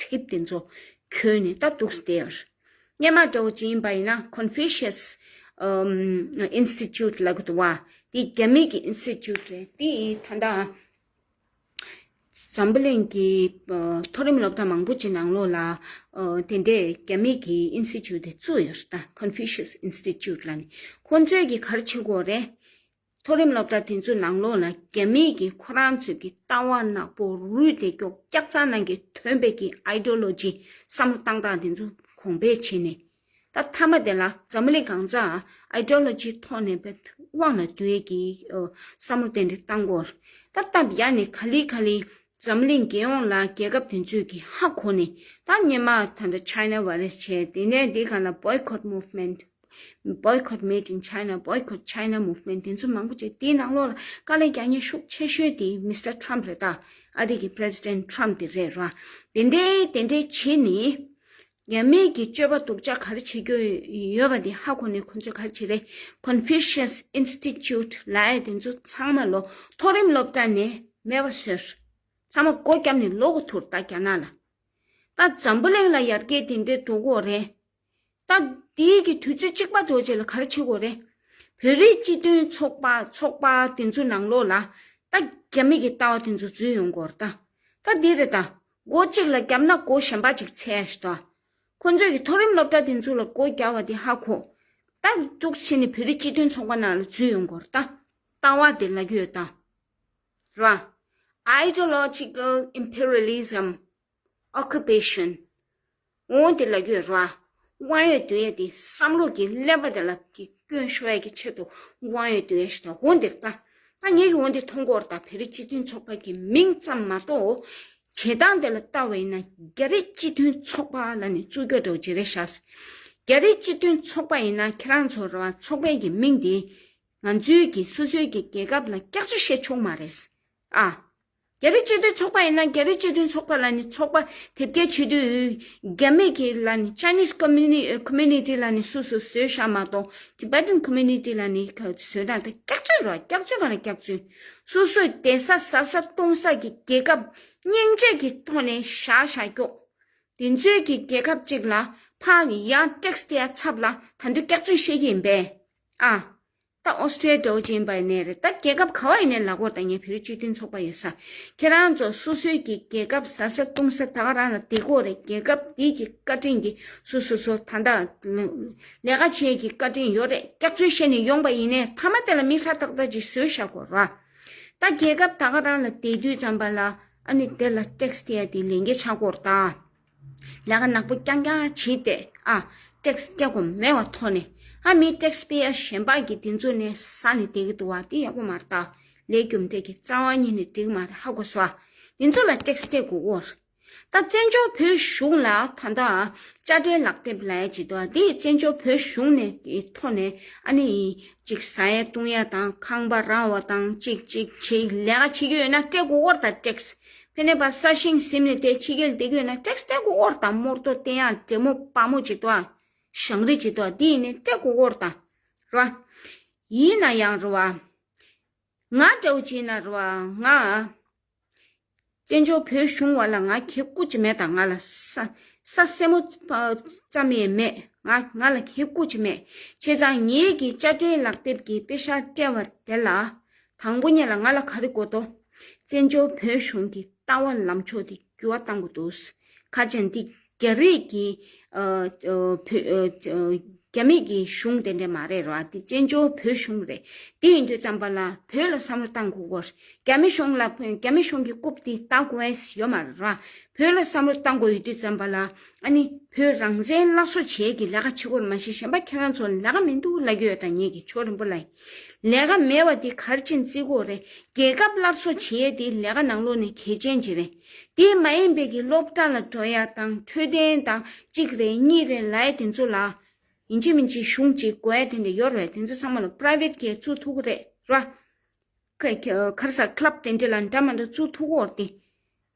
གྲིབ་དེ་ཚོ་གྱོན་ནས་ད་འདུག་སེ་བསྡད་ཡོད་རེད། སྔོན་མ་འདྲ་བོ་ཅིག་ཡིན་པ་ཡིན་ན་Confucius་ཨམ་Institute་ལབ་ཀྱི་འདུག་བ། འདི་རྒྱ་མི་གི་Institute་རེད། འདི་ད་ལྟ་འཛམ་བུ་གླིང་གི་ཨ་མཐོ་རིམ་སློབ་གྲྭ་མང་པོ་ཅིག་ནང་ལོགས་ལ་ཨ་དེ་འདྲའི་རྒྱ་མི་གི་Institute་དེ་བཙུགས་ཡོད་རེད་ད། Confucius Institute་ལབ་ནས་ཁོང་ཚོས་ཀྱི་ག་རེ་བྱེད་ཀྱི་ཡོད་རེད། མཐོ་རིམ་སློབ་གྲྭ་དེ་ཚོའི་ནང་ལོགས་ལ་རྒྱ་མིའི་གི་ཁོ་རང་ཚོའི་གི་ལྟ་བ་ནག་པོ་རུལ་དེ་ཀྱོག་སྐྱག་རྫུན་ནང་གི་ཐོན་པའི་གི་ideology་བསམ་བློ་བཏང་སྟངས་དེ་ཚོ་གོང་འཕེལ་བྱས་ནས། ད་མཐའ་མ་དེ་ལ་འཛམ་གླིང་གང་ས་ideology་ཐོག་ནས་བེད་དབང་ལ་བསྡུ་ཡས་ཀྱི་ཨ་བསམ་བློ་དེ་འདྲ་བཏང་གི་ཡོད་རེད། ད་སྟབས་ཡག་ནས་ག་ལེ་ག་ལེ་འཛམ་གླིང་རྒྱལ་ཡོངས་ལ་རྒྱལ་ཁབ་དེ་ཚོས་ཀྱི་ཧ་གོ་ནས་ད་སྔོན་མ་ད་ལྟ་China virus་བྱས། དེ་ནས་དེ་ག་ལ་boycott movement, boycott made in China, boycott China movement་དེ་ཚོ་མང་པོ་བྱས། དེའི་ནང་ལོགས་ལ་དཀའ་ལས་རྒྱག་མཁན་ཤུགས་ཆེ་ཤོས་དེ་Mister Trump་རེད་ད། ཨ་རི་གི་President Trump་དེ་རེད་ར། དེ་འདྲའི་དེ་འདྲའི་བྱས་ནས་རྒྱ་མིའི་གི་སྤྱོད་པ་སྡུག་ཅག་ག་རེ་བྱེད་རྒྱུ་ཡོད་པ་དེ་ཧ་གོ་ནས་ཁོ་ཚོས་ག་རེ་བྱེད་རེད། Confucius Institute་ལབ་ཡ་དེ་ཚོ་ཚང་མ་ལོ་མཐོ་རིམ་སློབ་གྲྭ་ནས་མེད་པ་བཟོས། ཚང་མ་སྒོ་བརྒྱབ་ནས་ལོག་གི་ཐུར་ད་རྒྱ་ནག་ལ། ད་འཛམ་བུ་གླིང་ལ་ཡར་རྒྱས་དེ་འདྲའི་འགྲོ་གི་ཡོད་རེད། ད་དེའི་གི་དུས་ཚོད་གཅིག་པ་འགྲོ་རྗེས་ལ་ག་རེ་བྱེད་དགོས་རེད། བོད་རིགས་སྤྱི་མཐུན་ཚོགས་པ་ཚོགས་པ་དེ་ཚོ་ནང་ལོགས་ལ་ད་རྒྱ་མི་གི་ལྟ་བ་དེ་ཚོ་འཛུལ་ཡོང་དགོས་རེད་ད། ད་འདི་རེད་ད། སྒོ་གཅིག་ལ་བརྒྱབ་ན་སྒོ་གཞན་པ་ཅིག་འཚོལ་ཡ་ཞིག་ད། ཁོ་ཚོས་ཀྱི་མཐོ་རིམ་སློབ་གྲྭ་དེ་ཚོ་ལ་སྒོ་བརྒྱབ་པ་དེ་ཧ་གོ། ད་འདུག་བྱས་ནས་བོད་རིགས་སྤྱི་མཐུན་ཚོགས་པ་ནང་ལ་འཛུལ་ཡོང་དགོས་རེད་ད། ལྟ་བ་དེ་ལབ་ཀྱི་ཡོད་ད། རེད་བ། Ideological imperialism, occupation. འོ་དེ་ལབ་ཀྱི་ཡོད་རེད་བ། དབང་ཡོད་འདོད་ཡས་དེ་བསམ་བློ་གི་ཀླད་པ་དེ་ལ་གི་སྐྱོན་ཤོར་ཡས་ཀྱི་ཆེད་དུ་དབང་ཡོད་འདོད་ཡས་ཞིག་ད། འོ་འདིར་ད། ད་ངས་ཀྱི་འོ་འདི་མཐོང་གི་ཡོད་རེད་ད། བོད་རིགས་སྤྱི་མཐུན་ཚོགས་པ་གི་མིང་ཙམ་མ་གཏོགས། བྱེད་སྟངས་དེ་ལ་ལྟ་བ་ཡིན་ན་རྒྱ་རིགས་སྤྱི་མཐུན་ཚོགས་པ་ལབ་ནས་བཙུགས་རྒྱུ་འདྲ་བོ་ཅིག་རེད་ཤག་རྒྱ་རིགས་སྤྱི་མཐུན་ཚོགས་པ་ཡིན་ན་ཁྱེད་རང་ཚོ་རེད་བ། ཚོགས་པའི་གི་མིང་དེ་ང་ཚོའི་གི་སོ་སོའི་གི་རྒྱལ་ཁབ་ལ་སྐྱག་རྫུན་བཤད་ཆོག་མ་རེད། ཨ། རྒྱ་རིགས་སྤྱི་མཐུན་ཚོགས་པ་ཡིན་ན་རྒྱ་རིགས་སྤྱི་མཐུན་ཚོགས་པ་ལབ་ནས་ཚོགས་པ་དེབ་སྐྱེལ་བྱེད་དུས། རྒྱ་མི་གི་ལབ་ནས་Chinese community community ལབ་ནས་སོ་སོ་བཟོས་བཞག་མ་གཏོགས། Tibetan community ལབ་ནས་བཟོས་སྟངས་དེ་སྐྱག་རྫུན་རེད་བ། སྐྱག་རྫུན་ག་ལ་སྐྱག་རྫུན། སོ་སོས་བསྡད་ས་ཟ་ས་བཏུང་ས་གི་རྒྱལ་ཁབ་སྙིང་རྗེ་གི་ཐོག་ནས་བཞག་བཞག་ཀྱོག་དེ་ཚོའི་གི་རྒྱལ་ཁབ་ཅིག་ལ་ཕར་ཡང་tax སྤྲད་ཡ་ཚབ་ལ་ད་དུང་སྐྱག་རྫུན་བཤད་ཀྱི་ཡིན་པས། ཨ། ད་ཨོ་སི་ཀྲི་ཡ་འདྲ་བོ་ཅིག་ཡིན་པ་ཡིན་ནའི་རེད། ད་རྒྱལ་ཁབ་ག་བ་ཡིན་ནའི་ལབ་དགོས་རེད། ད་ངས་བོད་རིགས་སྤྱི་མཐུན་ཚོགས་པ་ཡོད་ས། ཁྱེད་རང་ཚོ་སོ་སོའི་གི་རྒྱལ་ཁབ་ཟ་ས་བཏུང་ས་ད་ག་རང་ལ་བསྡད་དགོས་རེད། རྒྱལ་ཁབ་འདི་གི་བཀའ་དྲིན་གྱིས་སོ་སོ་སོ་ད་ལྟ་ལས་ཀ་བྱེད་ཀྱི་བཀའ་དྲིན་ཡོད་རེད། སྐྱག་རྫུན་བཤད་ནས་ཡོང་པ་ཡིན་ནའི་མཐའ་མ་དེ་ལ་མི་ཧྲ་ཏག་ཏག་ཅིག་བཟོས་བཞག་དགོས་རེད། ད་རྒྱལ་ཁབ་ད་ག་རང་ལ་བསྡད་དུས་ཙམ་པ་ལ་ཨ་ནི་དེ་ལ་tax སྤྲད་ཡ་དེ་ལས་འགན་ཆགས་དགོས་རེད་ད། ལས་ཀ་ནག་པོ་རྐྱང་རྐྱང་བྱས་ཏེ། ཨ། tax སྤྲད་དགོས་མེད་པ་ཐོག་ནས། ཨ། མི་tax payer གཞན་པ་གིས་དེ་ཚོ་ནས་ཟ་ནས་བསྡད་ཀྱི་འདུག་བ། དེ་ཡག་པོ་མ་རེད་ད། ལས་རྒྱུ་འབྲས་ཀྱི་རྩ་བ་ཉིད་ནས་འགྲིག་མ་རེད། ཧ་གོ་སོང་ཨ། དེ་ཚོ་ལ་tax སྤྲད་དགོས་ཀྱི་ཡོད་རེད། ད་བཙན་བྱོལ་བོད་གཞུང་ལ་ད་ལྟ་དཔྱ་ཁྲལ་ལག་དེབ་ལབ་ཡ་ཅིག་འདུག་བ། དེ་བཙན་བྱོལ་བོད་གཞུང་ནས་ཐོག་ནས་ཨ་ནི་ཅིག་ཟ་ཡ་བཏུང་ཡ་དང་ཁང་པ་རག་པ་དང་ཅིག་ཅིག་བྱེད་ལས་ཀ་བྱེད་ཀྱི་ཡོད་ན་སྤྲད་དགོས་ཀྱི་ཡོད་རེད་ད། tax ཕ་ནས་པ་ས་ཞིང་ཟིན་ནས་དེ་ཕྱི་རྒྱལ་བསྡད་ཀྱི་ཡོད་ན་tax སྤྲད་དགོས་ཀྱི་ཡོད་རེད་ད། རྨོ་ཏོ་བསྟན་ཡག་འདྲེ་མོ་སྤར་མོ་ཅིག་འདུག་ཨ། ཞང་རི་ཅིག་འདུག་ཨ། དེ་ཡིན་ནའི་སྤྲད་དགོས་ཀྱི་ཡོད་རེད་ད། རེད་བ། ཡིན་ན་ཡང་རེད་བ། ང་འདྲ་བོ་བྱས་ན་རེད་བ། ང་བཙན་བྱོལ་བོད་གཞུང་བ་ལ་ང་གད་སྐུ་ཅིག་མེད་ད། ང་ལ་ས་ས་སེར་མོ་ཙམ་ཡང་མེད། ང་ང་ལ་གད་སྐུ་ཅིག་མེད། བྱས་ཙང་ངེད་ཀྱི་དཔྱ་ཁྲལ་ལག་དེབ་ཀྱི་པེ་ཤག་སྤྲད་པ་དེ་ལ། དང་པོ་ཉིད་ལ་ང་ལ་ག་རེ་དགོས་དོ། བཙན་བྱོལ་བོད་གཞུང་གི་ལྟ་བ་ལམ་ཕྱོགས་དེ་འགྱུར་བ་གཏང་དགོས་འདུག་ག་ཅན་འདི་རྒྱ་རིགས་ཀྱི་ཨ་ཨ་བོད་ཨ་ཨ་རྒྱ་མི་གི་གཞུང་དེ་འདྲ་མ་རེད་ར། འདི་བཙན་བྱོལ་བོད་གཞུང་རེད། དེ་ཡིན་དུས་ཙམ་པ་ལ་བོད་ལ་བསམ་བློ་གཏང་དགོས་ཀྱི་ཡོད་རེད། རྒྱ་མི་གཞུང་ལ་རྒྱ་མི་གཞུང་གི་རྐུབ་དེ་བལྟ་དགོས་ཡ་ཡོད་མ་རེད་ར། བོད་ལ་བསམ་བློ་གཏང་དགོས་ཡོད་དུས་ཙམ་པ་ལ། ཨ་ནི་བོད་རང་བཙན་སླར་གསོ་བྱེད་ཀྱི་ལས་ཀ་བྱེད་དགོས་རེད། མ་གཞི་གཞན་པ་ཁྱེད་རང་ཚོ་ལས་ཀ་མི་འདུག་ལབ་ཀྱི་ཡོད་ད། ངེད་ཀྱི་ཕྱོགས་རིན་པོ་ལ་ཡིན། ལས་ཀ་མེད་པ་དེ་ག་རེ་བྱས་ནས་བརྩི་དགོས་རེད། རྒྱལ་ཁབ་སླར་གསོ་བྱེད་ཡས་དེ་ལས་ཀ་ནང་ལོགས་ནས་གལ་ཆེན་ཅིག་རེད། དེ་མ་ཡིན་པའི་གི་སློབ་གྲྭ་ལ་འགྲོ་ཡ་དང་འཕྲོད་བསྟེན་དང་གཅིག་རེད་གཉིས་རེད་ལབ་ཡ་དེ་ཚོ་ལ། ཡིན་གཅིག་མིན་གཅིག་གཞུང་གཅིག་དགོས་ཡ་དེ་འདྲ་ཡོད་རེད། དེ་ཚོ་ཚང་མ་ལ་private གིས་བཙུགས་ཐུབ་ཀྱི་རེད་ར། ཁ་ཁ་ག་རེ་ཟ་club དེ་འདྲ་ལ་འདྲ་མི་འདྲ་བཙུགས་ཐུབ་ཀྱི་ཡོད་རེད་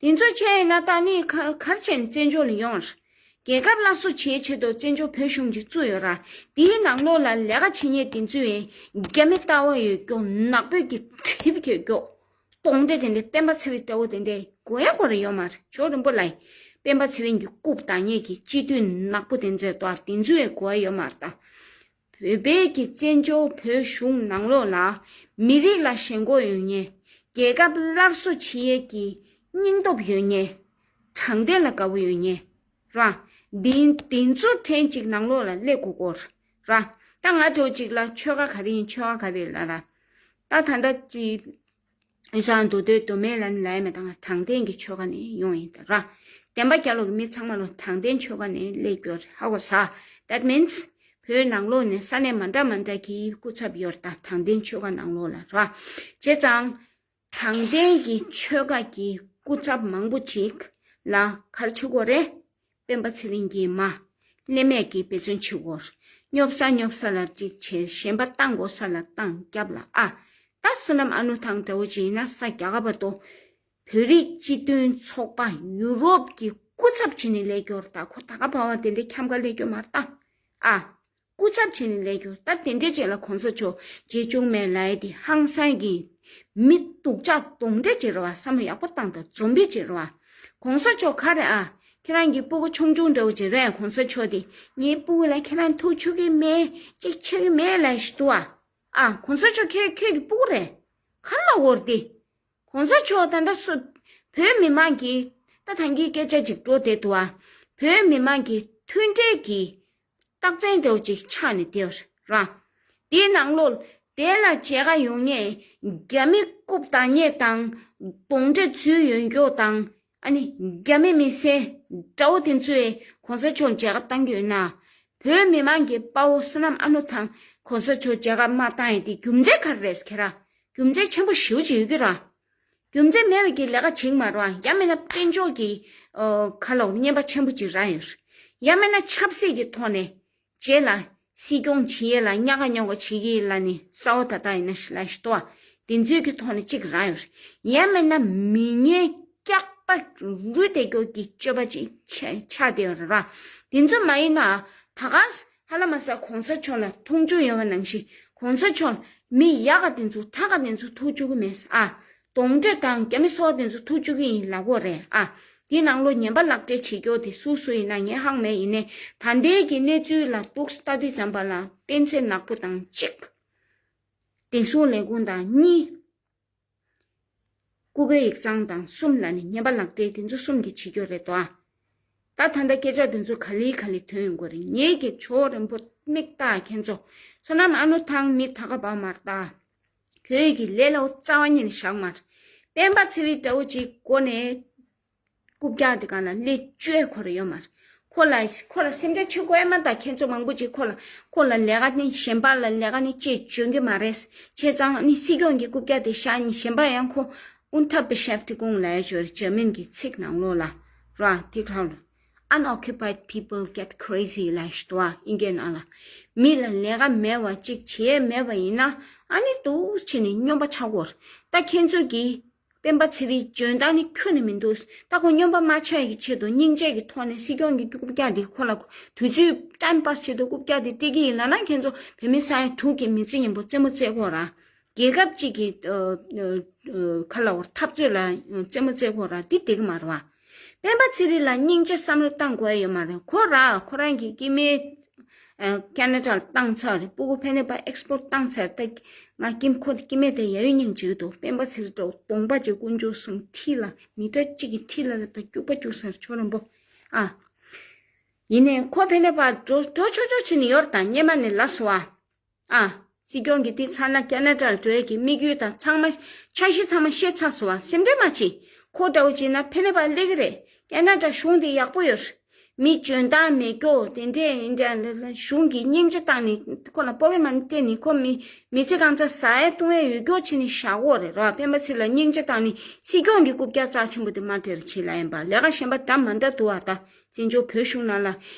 དེ། དེ་ཚོ་བྱས་ཡིན་ན་ད་ནི་ག་ག་རེ་བྱས་ནས་བཙན་བྱོལ་ལ་ཡོང་བ་རེད། རྒྱལ་ཁབ་སླར་གསོ་བྱེད་ཆེད་དུ་བཙན་བྱོལ་བོད་གཞུང་གིས་བཙུགས་ཡོད་ར། དེའི་ནང་ལོགས་ལ་ལས་ཀ་བྱེད་མཁན་དེ་ཚོས་རྒྱ་མི་ལྟ་བ་ཡོད་ཀྱོག་ནག་པོའི་གི་གྲིབ་ཀྱོག་ཀྱོག་གདོན་འདྲེ་དེ་འདྲའི་སྤེན་པ་ཚེ་རིང་འདྲ་བོ་དེ་འདྲའི་དགོས་ཡ་དགོས་རེ་ཡོད་མ་རེད། ཕྱོགས་རིན་པོ་ལ་ཡིན། སྤེན་པ་ཚེ་རིང་གི་རྐུབ་བལྟ་མཁན་གྱི་སྤྱི་འཐུས་ནག་པོ་དེ་ཚོས་དོ་དེ་ཚོའི་དགོས་ཡ་ཡོད་མ་རེད་ད། བོད་པའི་གི་བཙན་བྱོལ་བོད་གཞུང་ནང་ལོགས་ལ་མི་རིགས་ལ་ཞེན་ཁོག་ཡོད་མཁན། རྒྱལ་ཁབ་སླར་གསོ་བྱེད་ཡས་ཀྱི་སྙིང་སྟོབས་ཡོད་མཁན། དྲང་བདེན་ལ་དགའ་བོ་ཡོད་མཁན། ར། འདི་འདི་ཚོ་ཕྲན་གཅིག་ནང་ལོགས་ལ་སླེབས་དགོས་ཀྱི་ཡོད་རེད། ར། ད་ང་འདྲ་བོ་གཅིག་ལ་ཆོལ་ཁ་ག་རེ་ཡིན་ཆོལ་ཁ་ག་རེ་ལབ་ར། ད་ད་ལྟ་ཅི། ཡུལ་སྲང་མདོ་སྟོད་མདོ་སྨད་ལ་ནི་ལབ་ཡ་མེད་ད། ང་དྲང་བདེན་གྱི་ཆོལ་ཁ་ནས་ཡོང་ཡིན་ད་ར། བདེན་པ་རྒྱལ་ལོ་གི་མི་ཚང་མ་ལོ་དྲང་བདེན་ཆོལ་ཁ་ནས་སླེབས་ཀྱི་ཡོད་རེད། ཧ་གོ་ས། That means བོད་ནང་ལོགས་ནས་ས་གནས་མ་འདྲ་མ་འདྲ་གི་སྐུ་ཚབ་ཡོད་རེད་ད། དྲང་བདེན་ཆོལ་ཁ་ནང་ལོགས་ལ་ར། བྱས་ཙང་། དྲང་བདེན་གྱི་ཆོལ་ཁ་གི་སྐུ་ཚབ་མང་པོ་ཅིག་ལ་ག་རེ་བྱེད་དགོས་རེད། སྤེན་པ་ཚེ་རིང་གིས་མ་ལྷད་མེད་ཀྱི་འབད་བརྩོན་བྱེད་དགོས། སྙོབ་ས་སྙོབ་ས་ལ་གཅིག་བྱས། ཞེན་པ་བཏང་དགོས་ས་ལ་བཏང་རྒྱབ་ལ་ཨ། ད་བསོད་ནམས་ཨ་ནུ་ཐང་འདྲ་བོ་ཅིག་ཡིན་ན་ས་རྒྱ་གར་བ་དོ། བོད་རིགས་སྤྱི་མཐུན་ཚོགས་པ་ཡུ་རོབ་ཀྱི་སྐུ་ཚབ་བྱས་ནས་སླེབས་ཀྱི་ཡོད་རེད་ད། ཁོ་ད་ག་བ་བ་དེ་འདྲའི་འཁྱམ་ག་སླེབས་ཀྱི་ཡོད་མ་རེད་ད། ཨ། སྐུ་ཚབ་བྱས་ནས་སླེབས་ཀྱི་ཡོད་རེད་ད། དེ་འདྲའི་ཅིག་ལ་གོང་ས་མཆོག་རྗེ་བཙུན་མའི་ལ་ཡ་དེ་ཧང་སང་གི་མི་སྡུག་ཅག་གདོན་འདྲེ་ཅིག་རེད་བ། བསམ་བློ་ཡག་པོ་བཏང་དང་། ཛོམ་བི་ཅིག་རེད་བ། གོང་ས་མཆོག་ག་རེ་ཨ། ཁྱེད་རང་གི་སྤུ་གུ་ཆུང་ཆུང་འདྲ་བོ་ཅིག་རེད། གོང་ས་མཆོག་དེ་ངའི་སྤུ་གུ་ལ་ཁྱེད་རང་ཐུགས་ཆུ་གི་མེད་ཅིག་ཆེ་གི་མེད་ལབ་ཞིག་འདུག་ཨ། ཨ། གོང་ས་མཆོག་ཁྱེད་ཁྱེད་ཀྱི་སྤུ་གུ་རེད། ག་ལ་འོར་དེ། གོང་ས་མཆོག་ད་ལྟ་སུ། བོད་མི་མང་གི། ད་ཐང་གི་སྐད་ཆ་ཅིག་འགྲོ་བསྡད་འདུག་ཨ། བོད་མི་མང་གི་མཐུན་སྒྲིལ་གྱི་རྟགས་མཚན་འདྲ་བོ་ཅིག་ཆགས་ནས་བསྡད་ཡོད་ར། དེའི་ནང་ལོགས་དེ་ལ་མཇལ་ཁ་ཡོང་མཁན་རྒྱ་མི་རྐུབ་བདའ་མཁན་དང་གདོན་འདྲེ་འཛུལ་ཡོང་མཁན་དང་། ཨ་ནི་རྒྱ་མི་མི་སེར་དགྲ་བོ་དེ་ཚོས་གོང་ས་མཆོག་མཇལ་ཁ་བཏང་གི་ཡོད་ན། བོད་མི་མང་གི་དཔའ་བོ་བསོད་ནམས་ཨ་ནུ་དང་གོང་ས་མཆོག་མཇལ་ཁ་མ་བཏང་ཡས་དེ་རྒྱུ་མཚན་ག་རེ་རེད་ཟེར་ཁྱེད་རང་། རྒྱུ་མཚན་ཆེན་པོ་ཞེ་པོ་ཅིག་ཡོད་ཀྱི་ར། རྒྱུ་མཚན་མེད་པའི་གི་ལས་ཀ་བྱེད་ཀྱི་མ་རེད་བ། ཡང་མིན་ན་དཔལ་འབྱོར་གྱི་ཨོ་ག་ལ་བརྙན་པ་ཆེན་པོ་ཅིག་རག་ཡོད་རེད། ཡང་མིན་ན་ཆབ་སྲིད་ཀྱི་ཐོག་ནས་རྗེས་ལ་སྲིད་སྐྱོང་བྱེད་ཡས་ལ་ཉག་ག་ཉོག་ག་བྱེད་ཀྱི་ལ་ནི་ས་འོག་ད་ལྟ་ཡིན་ན་ལ་ཞིག་ཏོ། དེ་ཚོའི་གི་ཐོག་ནས་ཅིག་རག་ཡོད་རེད། ཡང་མིན་ན་མི་ངན་སྐྱག་པ་རུལ་བསྡད་རྒྱུ་གི་སྤྱོད་པ་ཅིག་ཆགས་ཆགས་བསྡད་ཡོད་རེད་ར། དེ་ཚོ་མ་ཡིན་ན་ད་ག་ཧ་ལ་མ་ས་གོང་ས་མཆོག་ལ་མཐོང་ཆུང་ཡོད་པ་ནང་བཞིན་གོང་ས་མཆོག་མི་ཡག་ག་དེ་ཚོ་དྲག་ག་དེ་ཚོ་ཐུག་བཅུག་གི་མེད་ཨ། གདོན་འདྲེ་དང་རྒྱ་མི་སོགས་དེ་ཚོ་ཐུག་བཅུག་གི་ཡིན་ལབ་དགོས་རེད་ཨ། དེའི་ནང་ལོགས་ཉན་པ་ལག་སྦྲེལ་བྱེད་རྒྱུ་དེ་སུ་སུ་ཡིན་ན་ངས་ཧ་གོ་མེད། ཡིན་ནའི་ད་ལྟའི་གི་གནས་ཚུལ་ལ་འདུག་ལྟ་དུས་ཙམ་པ་ལ་སྤེན་ཚེ་ནག་པོ་དང་གཅིག་བདེ་སྲུང་ལས་ཁུངས་དང་གཉིས། སྐུ་སྒེར་ཡིག་ཚང་དང་གསུམ་ལ་ནི་ཉན་པ་ལག་སྦྲེལ་དེ་ཚོ་གསུམ་གྱིས་བྱེད་རྒྱུ་རེད་དོ། ད་ད་ལྟ་སྐད་ཆ་དེ་ཚོ་ག་ལེ་ག་ལེ་ཐོན་ཡོང་གི་རེད། ངེད་ཀྱི་ཇོ་རིན་པོ་མིག་ལྟ་ཁྱེད་ཚོ། བསོད་ནམས་ཨ་ནུ་ཐང་མི་ད་ག་པ་མར་ལྟ། ཁྱོད་ཀྱི་ལས་ལ་རྩ་བ་ཉིད་ནས་བཞག་མ་རེད། སྤེན་པ་ཚེ་རིང་འདྲ་བོ་ཅིག་མགོ་ནས། རྐུབ་བཀྱག་དེ་གང་ལ་ལས་བཅོས་ཁོ་ར་ཡོད་མ་རེད། ཁོ་ལ་ཁོ་ལ་སེམས་ཁྲལ་བྱེད་དགོས་ཨེ་མ་ད་ཁྱེད་ཚོ་མང་པོ་ཅིག་ཁོ་ལ་ཁོ་ལ་ལས་ཀ་ནི་གཞན་པ་ལ་ལས་ཀ་ནི་ཅེས་འཇོན་གི་མ་རེད། བྱས་ཙང་ནི་སྲིད་སྐྱོང་གི་རྐུབ་བཀྱག་དེ་བཞག་ནི་གཞན་པ་ཡང་ཁོ་Unterbeschäftigung ལབ་ཡ་ཅིག་ཡོད་རེད། འཇར་མན་གྱི་ཚིག་ནང་ལོགས་ལ་ར་དེ་གང་ལ། Unoccupied people get crazy ལབ་ཞིག་འདུག་ཨ། ཨིན་སྐད་ནང་ལ། མི་ལ་ལས་ཀ་མེད་པ་ཅིག་བྱེད་ཡས་མེད་པ་ཡིན་ན་ཨ་ནི་འདུག་བྱས་ནས་སྨྱོན་པ་ཆགས་ཀྱི་ཡོད་རེད། ད་ཁྱེད་ཚོ་གིས། སྤེན་པ་ཚེ་རིང་འཇོན་ཐང་ནི་ཁྱོན་ནས་མི་འདུག་ད་ཁོ་སྨྱོན་པ་མ་ཆགས་ཀྱི་ཆེད་དུ་སྙིང་རྗེ་གི་ཐོག་ནས་སྲིད་སྐྱོང་གི་རྐུབ་བཀྱག་འདི་ཁོ་ལ་དུས་ཚོད་time pass ཆེད་དུ་རྐུབ་བཀྱག་འདི་སྤྲད་ཀྱི་ཡིན་ལབ་ན་ཁྱེད་ཚོ་བོད་མི་ས་ཡ་དྲུག་གི་མི་ཚེ་མཉམ་པོ་རྩེད་མོ་རྩེ་དགོས་ར། རྒྱལ་ཁབ་ཅིག་གི་ཁ་ལ་འཐབ་རྩོད་ལ་རྩེད་མོ་རྩེ་དགོས་ར་འདི་འགྲིག་གི་མ་རེད་བ། སྤེན་པ་ཚེ་རིང་ལ་སྙིང་རྗེ་བསམ་བློ་བཏང་དགོས་ཡ་ཡོད་མ་རེད། ཁོ་ར་ཁོ་རང་གི་སྐྱེ་དམན། ཨ། ཁེ་ན་ཌ་ལ་བཏང་ཚར་རེད། སྤུ་གུ་ཕ་ནས་ཕར་ཨེགས་པོར་ཊི་བཏང་ཚར། ད་ང་ཀིམ་ཁོ་སྐྱེ་དམན་དེ་ཡ་ཡོད་སྙིང་རྗེ་འདུག་སྤེན་པ་ཚེ་རིང་འདྲ་བོ་གདོང་པ་ཅིག་དཀོན་མཆོག་གསུམ་ཁྲིད་ལ་མི་ཊར་གཅིག་གི་ཁྲིད་ལ་ལ་ད་སྐྱུག་པ་སྐྱུག་ཚར་ཇོ་རིན་པོ། ཨ། ཡིན་ནའི་ཁོ་ཕ་ནས་ཕར་འགྲོ་འགྲོ་ཆོག་ཆོག་བྱས་ནས་ཡོད་རེད། ད་སྔོན་མ་ནས་ལབ་སོང་ཨ། ཨ། སྲིད་སྐྱོང་གིས་འདི་ཚར་ན་ཁེ་ན་ཌ་ལ་འགྲོ་ཡས་ཀྱི་དམིགས་ཡུལ་དང་ཚང་མ་འཆར་གཞི་ཚང་མ་ཤེས་ཚར་སོང་བ། སེམས་ཁྲལ་མ་བྱེད། ཁོ་འདྲ་བོ་བྱས་ན་ཕ་ནས་ཕར་སླེབས་ཀྱི་རེད། ཁེ་ན་ཌ་གཞུང་འདི་ཡག་པོ་ཡོད་རེད། མི་འཇོན་ཐང་མེད་རྒྱུ་དེ་འདྲས་ཡིན་འདྲ་ལ་ལ་གཞུང་གིས་སྙིང་རྗེ་བཏང་ནས་ཁོ་ལ་པོ་ཀེ་མ་ནི་སྤྲད་ནས་ཁོ་མི་མི་ཚེ་གང་ཚ་ཟ་ཡས་བཏུང་ཡས་ཡོད་རྒྱུ་བྱས་ནས་བཞག་གོ་རེད་ར། སྤེན་པ་ཚེ་རིང་ལ་སྙིང་རྗེ་བཏང་ནས་སྲིད་སྐྱོང་གི་རྐུབ་བཀྱག་རྩ་ཆེན་པོ་དེ་མ་སྤྲད་ར་བྱེད་ལ་ཡིན་པ། ལས་ཀ་གཞན་པ་འདྲ་མ་འདྲ་འདུག་བ། ད་བཙན་བྱོལ་བོད་གཞུང་ནང་ལ།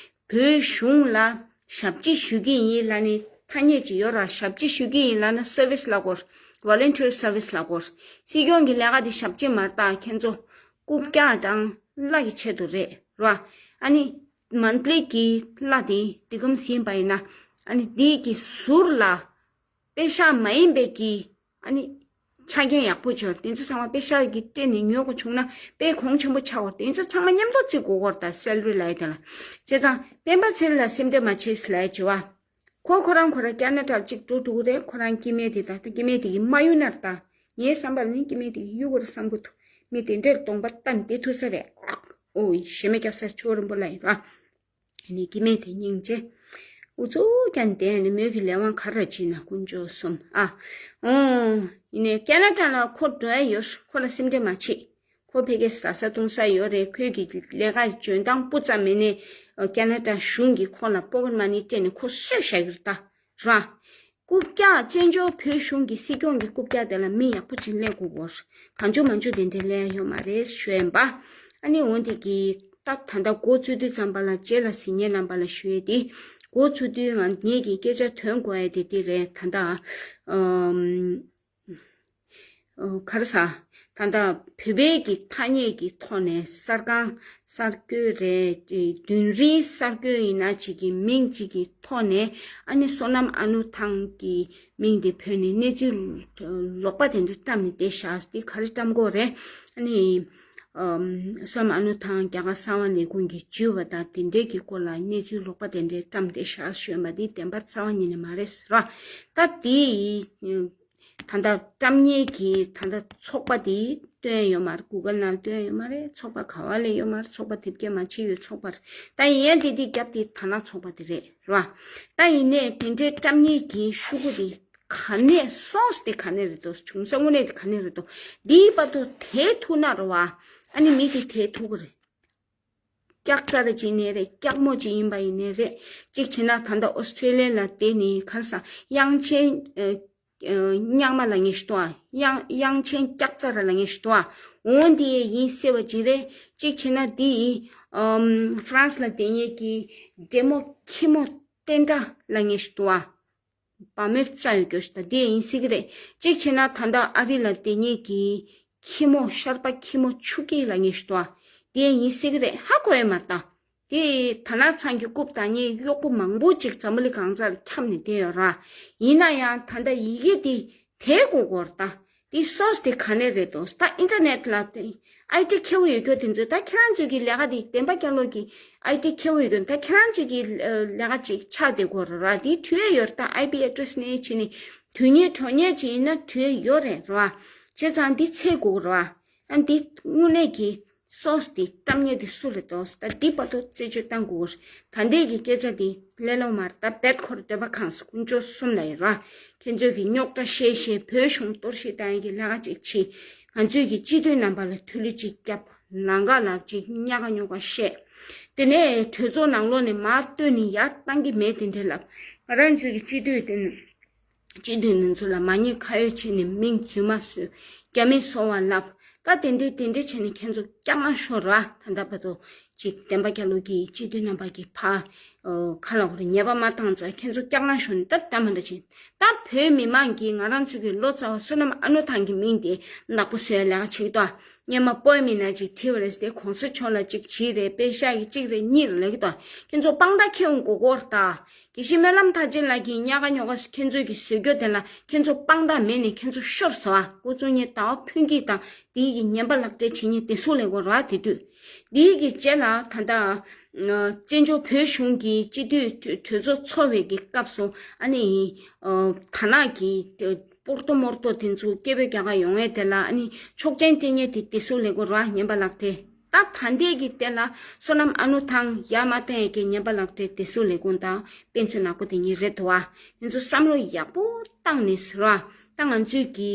བོད་གཞུང་ལ་ཞབས་ཕྱི་ཞུ་གི་ཡིན་ལབ་ནས་ཐ་སྙད་ཅིག་ཡོད་ར། ཞབས་ཕྱི་ཞུ་གི་ཡིན་ལབ་ན་སར་བིས་ལབ་དགོས། ཝོ་ལན་ཊི་ཡར་སར་བིས་ལབ་དགོས། སྲིད་སྐྱོང་གི་ལས་ཀ་དེ་ཞབས་ཕྱི་མ་རེད། ད་ཁྱེད་ཚོ་རྐུབ་བཀྱག་དང་གླ་གི་ཆེད་དུ་རེད་ར། ཨ་ནི་མན་ཐ་ལི་གི་གླ་དེ་དེ་གམ་ཟིན་པ་ཡིན་ན་ཨ་ནི་དེ་གི་ཟུར་ལ། པེ་ཤག་མ་ཡིན་པའི་གི་ཨ་ནི་ཆ་རྐྱེན་ཡག་པོ་འབྱོར། དེ་ཚོ་ཚང་མ་པེ་ཤག་གི་སྤྲད་ནས་ཉོ་དགོས་བྱུང་ན་དཔེ་གོང་ཆེན་པོ་ཆགས་པ། དེ་ཚོ་ཚང་མ་མཉམ་དུ་བརྩི་དགོས་སྐོར་དང་སེ་ལ་རི་ལབ་ཡ་དེ་ལ། བྱས་ཙང་སྤེན་པ་ཚེ་རིང་ལ་སེམས་ཁྲལ་མ་བྱེད་ཟེར་ལབ་ཡ་བྱེད་བ། ཁོ་ཁོ་རང་ཁོ་རང་ཁེ་ན་ཌ་ལ་གཅིག་འགྲོ་འགྲོ་གི་རེད། ཁོ་རང་སྐྱེ་དམན་དེ་ད་ལྟ་སྐྱེ་དམན་དེ་གི་མ་གཡུག་ན་ར། ད་ངའི་བསམ་པ་ལ་ནི་སྐྱེ་དམན་དེ་གི་གཡུག་དགོས་རེད་བསམ་གི་འདུག་མི་དེ་འདྲས་གདོང་པ་བཏང་བསྡད་ཐུབ་ས་རེད། ཨོ་ཡི་ཞེ་མེད་སྐྱ་སེར་ཇོ་རིན་པོ་ལབ་ཡིན་ར། ནི་སྐྱེ་དམན་དེ་སྙིང་རྗེ། ཨུ་ཚུགས་ཀྱང་བསྡད་ནས་མོས་ཀྱི་ལས་དབང་ག་རེ་བྱེད་ན་དཀོན་མཆོག་གསུམ་ཨ། ཨོ། ཡིན་ནའི་ཁེ་ན་ཌ་ལ་ཁོ་འགྲོ་ཡ་ཡོད། ཁོ་ལ་སེམས་ཁྲལ་མ་བྱེད། ཁོ་ཕ་གིར་ཟ་ས་བཏུང་ས་ཡོད་རེད། ཁོས་ཀྱི་ལས་ཀ་འཇོན་ཐང་སྤུ་ཙམ་མེད་ནའི་ཁེ་ན་ཌ་གཞུང་གིས་ཁོ་ལ་པོ་ཀེ་ཊི་མ་ནི་སྤྲད་ནས་ཁོ་གསོས་བཞག་གི་རེད་ད་ར། རྐུབ་བཀྱག་བཙན་བྱོལ་བོད་གཞུང་གི་སྲིད་སྐྱོང་གི་རྐུབ་བཀྱག་དེ་ལ་མི་ཡག་པོ་ཅིག་སླེབས་དགོས་སྐོར། གང་བྱུང་མང་བྱུང་དེ་འདྲ་སླེབས་ཡ་ཡོད་མ་རེད་ཞུ་ཡིན་པ། ཨ་ནི་འོན་ཏེ་གི་ད་ད་ལྟ་འགོ་བཙུགས་དུས་ཙམ་པ་ལ་རྗེས་ལ་གཟིགས་མཁན་རྣམ་པ་ལ་ཞུ་ཡས་དེ། འགོ་བཙུགས་དུས་ང་ངེད་ཀྱི་སྐད་ཆ་ཐོན་དགོས་ཡས་དེ་དེ་རེད། ད་ལྟ་ཨམ། ཨོ་ག་རེ་ཟ། ད་ལྟ་བོད་པའི་གི་ཐ་སྙད་ཀྱི་ཐོག་ནས་གསར་ཁང་གསར་འགོད་རེད། བདུན་རིམ་གསར་འགོད་ཡིན་ན་ཅིག་གི་མིང་ཅིག་གི་ཐོག་ནས་ཨ་ནི་བསོད་ནམས་ཨ་ནུ་ཐང་གི་མིང་དེ་བོས་ནས་གནས་ཚུལ་ལོག་པ་དེ་འདྲ་བཀྲམ་ནས་བསྡད་ཤག་དེ་ག་རེ་བཀྲམ་དགོས་རེད། ཨ་ནི་ ཨམ། བསོད་ནམས་ཨ་ནུ་ཐང་རྒྱ་གར་གསང་བ་ལས་ཁུངས་ཀྱིས་བརྒྱུད་པ་དང་དེ་འབྲེལ་གྱི་སྐོར་ལ་གནས་ཚུལ་ལོག་པ་དེ་འདྲའི་བཀྲམ་སྟེ་བཞག་ཞོན་པ་འདི་བདེན་པ་རྩ་བ་ཉིད་ནས་མ་རེད་ཟེར་བ། ད་དེ་ད་ལྟ་བཀྲམ་མཁན་གྱི་ད་ལྟ་ཚོགས་པ་དེ་སྟོན་ཡོད་མ་རེད། གུ་གལ་ནང་སྟོན་ཡོད་མ་རེད། ཚོགས་པ་ག་བ་ལས་ཡོད་མ་རེད། ཚོགས་པ་དེབ་སྐྱེལ་མ་བྱས་ཡོད་ཚོགས་པ་རེད། ད་ཡིན་ཡང་དེ་དེ་རྒྱབ་དེ་ད་ལྟ་ཚོགས་པ་དེ་རེད་རེད་བ། ད་ཡིན་ནའི་དེ་འདྲའི་བཀྲམ་མཁན་གྱི་ཤོག་གུ་དེ་ག་ནས་སོང་སྟེ་ག་ནས་རེད་དོ། བྱུང་ས་དངོས་གནས་དེ་ག་ནས་རེད་དོ། འདིའི་བར་དུ་དེ་ཐུག་ན་རེད་བ། ཨ་ནི་མི་དེ་དེ་ཐུག་གི་རེད། སྐྱག་རྫ་རེ་ཅིག་ཡིན་ནའི་རེད། སྐྱག་མོ་ཅིག་ཡིན་པ་ཡིན་ནའི་རེད། གཅིག་བྱས་ན་ད་ལྟ་ཨོ་སི་ཁྲུ་ལི་ཡ་ལ་བསྡད་ནས་ག་རེ་ཟ། དབྱངས་ཅན། ཨ། ཨ། རྙིང་མ་ལབ་མཁན་ཞིག་འདུག་ཨ། དབྱངས་དབྱངས་ཅན་སྐྱག་རྫ་རེ་ལབ་མཁན་ཞིག་འདུག་ཨ། འོ་འདི་ཡིན་སྲིད་པ་ཅིག་རེད། གཅིག་བྱས་ན་འདི་ཡིན། ཨམ། ཧྥ་རན་སི་ལ་བསྡད་མཁན་གྱི་འདྲེ་མོ་ཁྱི་མོ་བསྟན་དགྲ་ལབ་མཁན་ཞིག་འདུག་ཨ། བ་མོའི་རྩ་ཡོད་རྒྱུ་ཞིག་དང་དེ་ཡིན་སྲིད་ཀྱི་རེད། གཅིག་བྱས་ན་ད་ལྟ་ཨ་རི་ལ་བསྡད་མཁན་གྱི་ཁྱི་མོ་ཤར་པ་ཁྱི་མོ་ཆུ་སྐྱེས་ལབ་མཁན་ཞིག་འདུག་ཨ། དེ་ཡིན་སྲིད་ཀྱི་རེད། ཧ་གོ་ཡ་མ་རེད་ད། དེ་ད་ནག་ཚང་གི་རྐུབ་བཏང་མཁན་གཡོག་པོ་མང་པོ་ཅིག་འཛམ་བུ་གླིང་གང་ས་ལ་ཁྱབ་ནས་བསྡད་ཡོད་ར། ཡིན་ན་ཡང་ད་ལྟ་ཡི་གེ་དེ་དེ་གོ་གོ་ར་ད། དེ་སོ་སི་དེ་ག་ནས་རེད་དོ། ད་ཨིན་ཊར་ནེཊ་ལ་དེ་ཨའི་ཊི་མཁས་པོ་ཡོད་རྒྱུ་དེ་ཚོས། ད་ཁྱེད་རང་ཚོས་ཀྱི་ལས་ཀ་དེ་བདེན་པ་རྒྱལ་ལོ་གི་ཨའི་ཊི་མཁས་པོ་ཡོད་རྒྱུ། ད་ཁྱེད་རང་ཚོས་ཀྱི་ལས་ཀ་ཅིག་ཆགས་བསྡད་གོ་ར་ར། དེ་དུས་ཡོད་ར་ད། ཨའི་པི་ཨེ་ཌི་རེ་སི་ནས་བྱས་ནས་དུས་ཉེ་དྲོ་ཉེ་ཅིག་ཡིན་ན་དུས་ཡོད་རེད་ར། བྱས་ཙང་འདི་ཚེ་དགོས་ར། ཨ་འདི་དངོས་གནས་ཀྱི་སོ་སི་དེ་བཀྲམ་མཁན་དེ་སུ་རེད་དོ། ད་འདི་བར་དུ་རྩད་གཅོད་བཏང་དགོས། ད་འདི་གི་སྐད་ཆ་དེ་ལས་སླ་པོ་མ་རེད། ད་རྦད་ཁོ་ར་འདོད་པ་ཁེངས་སོང་། དཀོན་མཆོག་གསུམ་ལ་ཡིན་ར། ཁྱེད་ཚོས་ཀྱི་རྙོག་དྲ་བཤད་བཤད། བོད་གཞུང་གཏོར་བཤིག་བཏང་ཡག་གི་ལས་ཀ་ཅིག་བྱེད། ང་ཚོས་ཀྱི་སྤྱི་འཐུས་རྣམ་པ་ལ་ཐུགས་ལས་ཅིག་བརྒྱབ། ལམ་ཁ་ལ་ཅིག་ཉག་ག་ཉོག་ག་བཤད། དེ་ནས་གྲོས་ཚོགས་ནང་ལོགས་ནས་མར་བཏོན་ནས་ཡར་བཏང་གི་མེད་དེ་འདྲ་ལབ། ང་རང་ཚོས་ཀྱི་སྤྱི་འཐུས་དེ་ནི། སྤྱི་འཐུས་འདི་ཚོ་ལ་མ་ཉེས་ཁ་གཡོགས་བྱས་ནས་མིང་རྫུན་མ་བཟོས། རྒྱ་མི་བཟོ་བ་ལབ། ད་དེ་འདྲས་དེ་འདྲས་བྱས་ནས་ཁྱེད་ཚོ་སྐྱག་ལང་ཤོར་ར། ད་ལྟ་བར་དུ་ཅིག་བདེན་པ་རྒྱལ་ལོ་གིས་སྤྱི་འཐུས་རྣམ་པ་གི་ཕ་ཁ་ལ་ཁོ་རེ་ཉེས་པ་མ་བཏང་ཙང་ཁྱེད་ཚོ་སྐྱག་ལང་ཤོར་ནས་ད་ད་མ་འདྲ་བྱས། ད་བོད་མི་མང་གིས་ང་རང་ཚོ་གི་ལོ་ཙཱ་བ་བསོད་ནམས་ཨ་ནུ་ཐང་གི་མིང་དེ་ནག་པོ་བཟོ་ཡ་ལས་ཀ་བྱེད་ཀྱི་འདུག་སྔོན་མ་པོ་ཨེ་མི་ན་ཅིག་བྲིས་པ་རེད་ཟེར་ཏེ། གོང་ས་མཆོག་ལ་ཅིག་བྲིས་རེད། པེ་ཤག་གི་གཅིག་རེད་གཉིས་རེད་ལབ་ཀྱི་འདུག་ཁྱེད་ཚོ་དཔང་རྟགས་ཁྱེར་ཡོང་དགོས་ཀྱི་རེད་ད། དགེ་བཤེས་སྨོན་ལམ་མཐར་ཕྱིན་ལགས་ཀྱིས་ཉག་ག་ཉོག་ག་ཁྱེད་ཚོས་ཀྱི་བཟོས་རྒྱུ་དེ་ལ་ཁྱེད་ཚོ་དཔང་རྟགས་མེད་ནས་ཁྱེད་ཚོ་ཤོར་སོང་ཨ། སྐུ་གཟུགས་བརྙན་ཟླ་བ་ཕུན་སྐྱིད་དང་དེའི་གི་ཉན་པ་ལག་སྤྲད་བྱེད་མཁན་དེ་སུ་ལས་གོ་ར་དེ་དུས། དེའི་གི་རྗེས་ལ་ད་ལྟ་བཙན་བྱོལ་བོད་གཞུང་གི་སྤྱི་འཐུས་གྲོས་ཚོགས་འཚོགས་པའི་གི་སྐབས་སུ་ཨ་ནི་ད་ནག་གི་སྤོར་ཏོ་མོར་ཏོ་དེ་ཚོ་སྐད་འབོད་རྒྱག་ག་ཡོང་ངེས་དེ་ལ་ཨ་ནི་ཆོག་མཆན་སྤྲད་མཁན་དེ་དེ་སུ་ལས་གོ་ར། ཉན་པ་ལག་སྤྲད། ད་ད་ལྟའི་གི་དེ་ལ་བསོད་ནམས་ཨ་ནུ་ཐང་ཡར་མ་བཏང་ཡས་ཀྱི་ཉན་པ་ལག་སྤྲད་དེ་སུ་ལས་ཁུངས་དང་དཔེ་མཚོན་ནག་པོ་དེ་གཉིས་རེད་དོ་བ། ང་ཚོ་བསམ་བློ་ཡག་པོ་བཏང་ནས་ཟེར་བ། ད་ང་ཚོས་ཀྱི་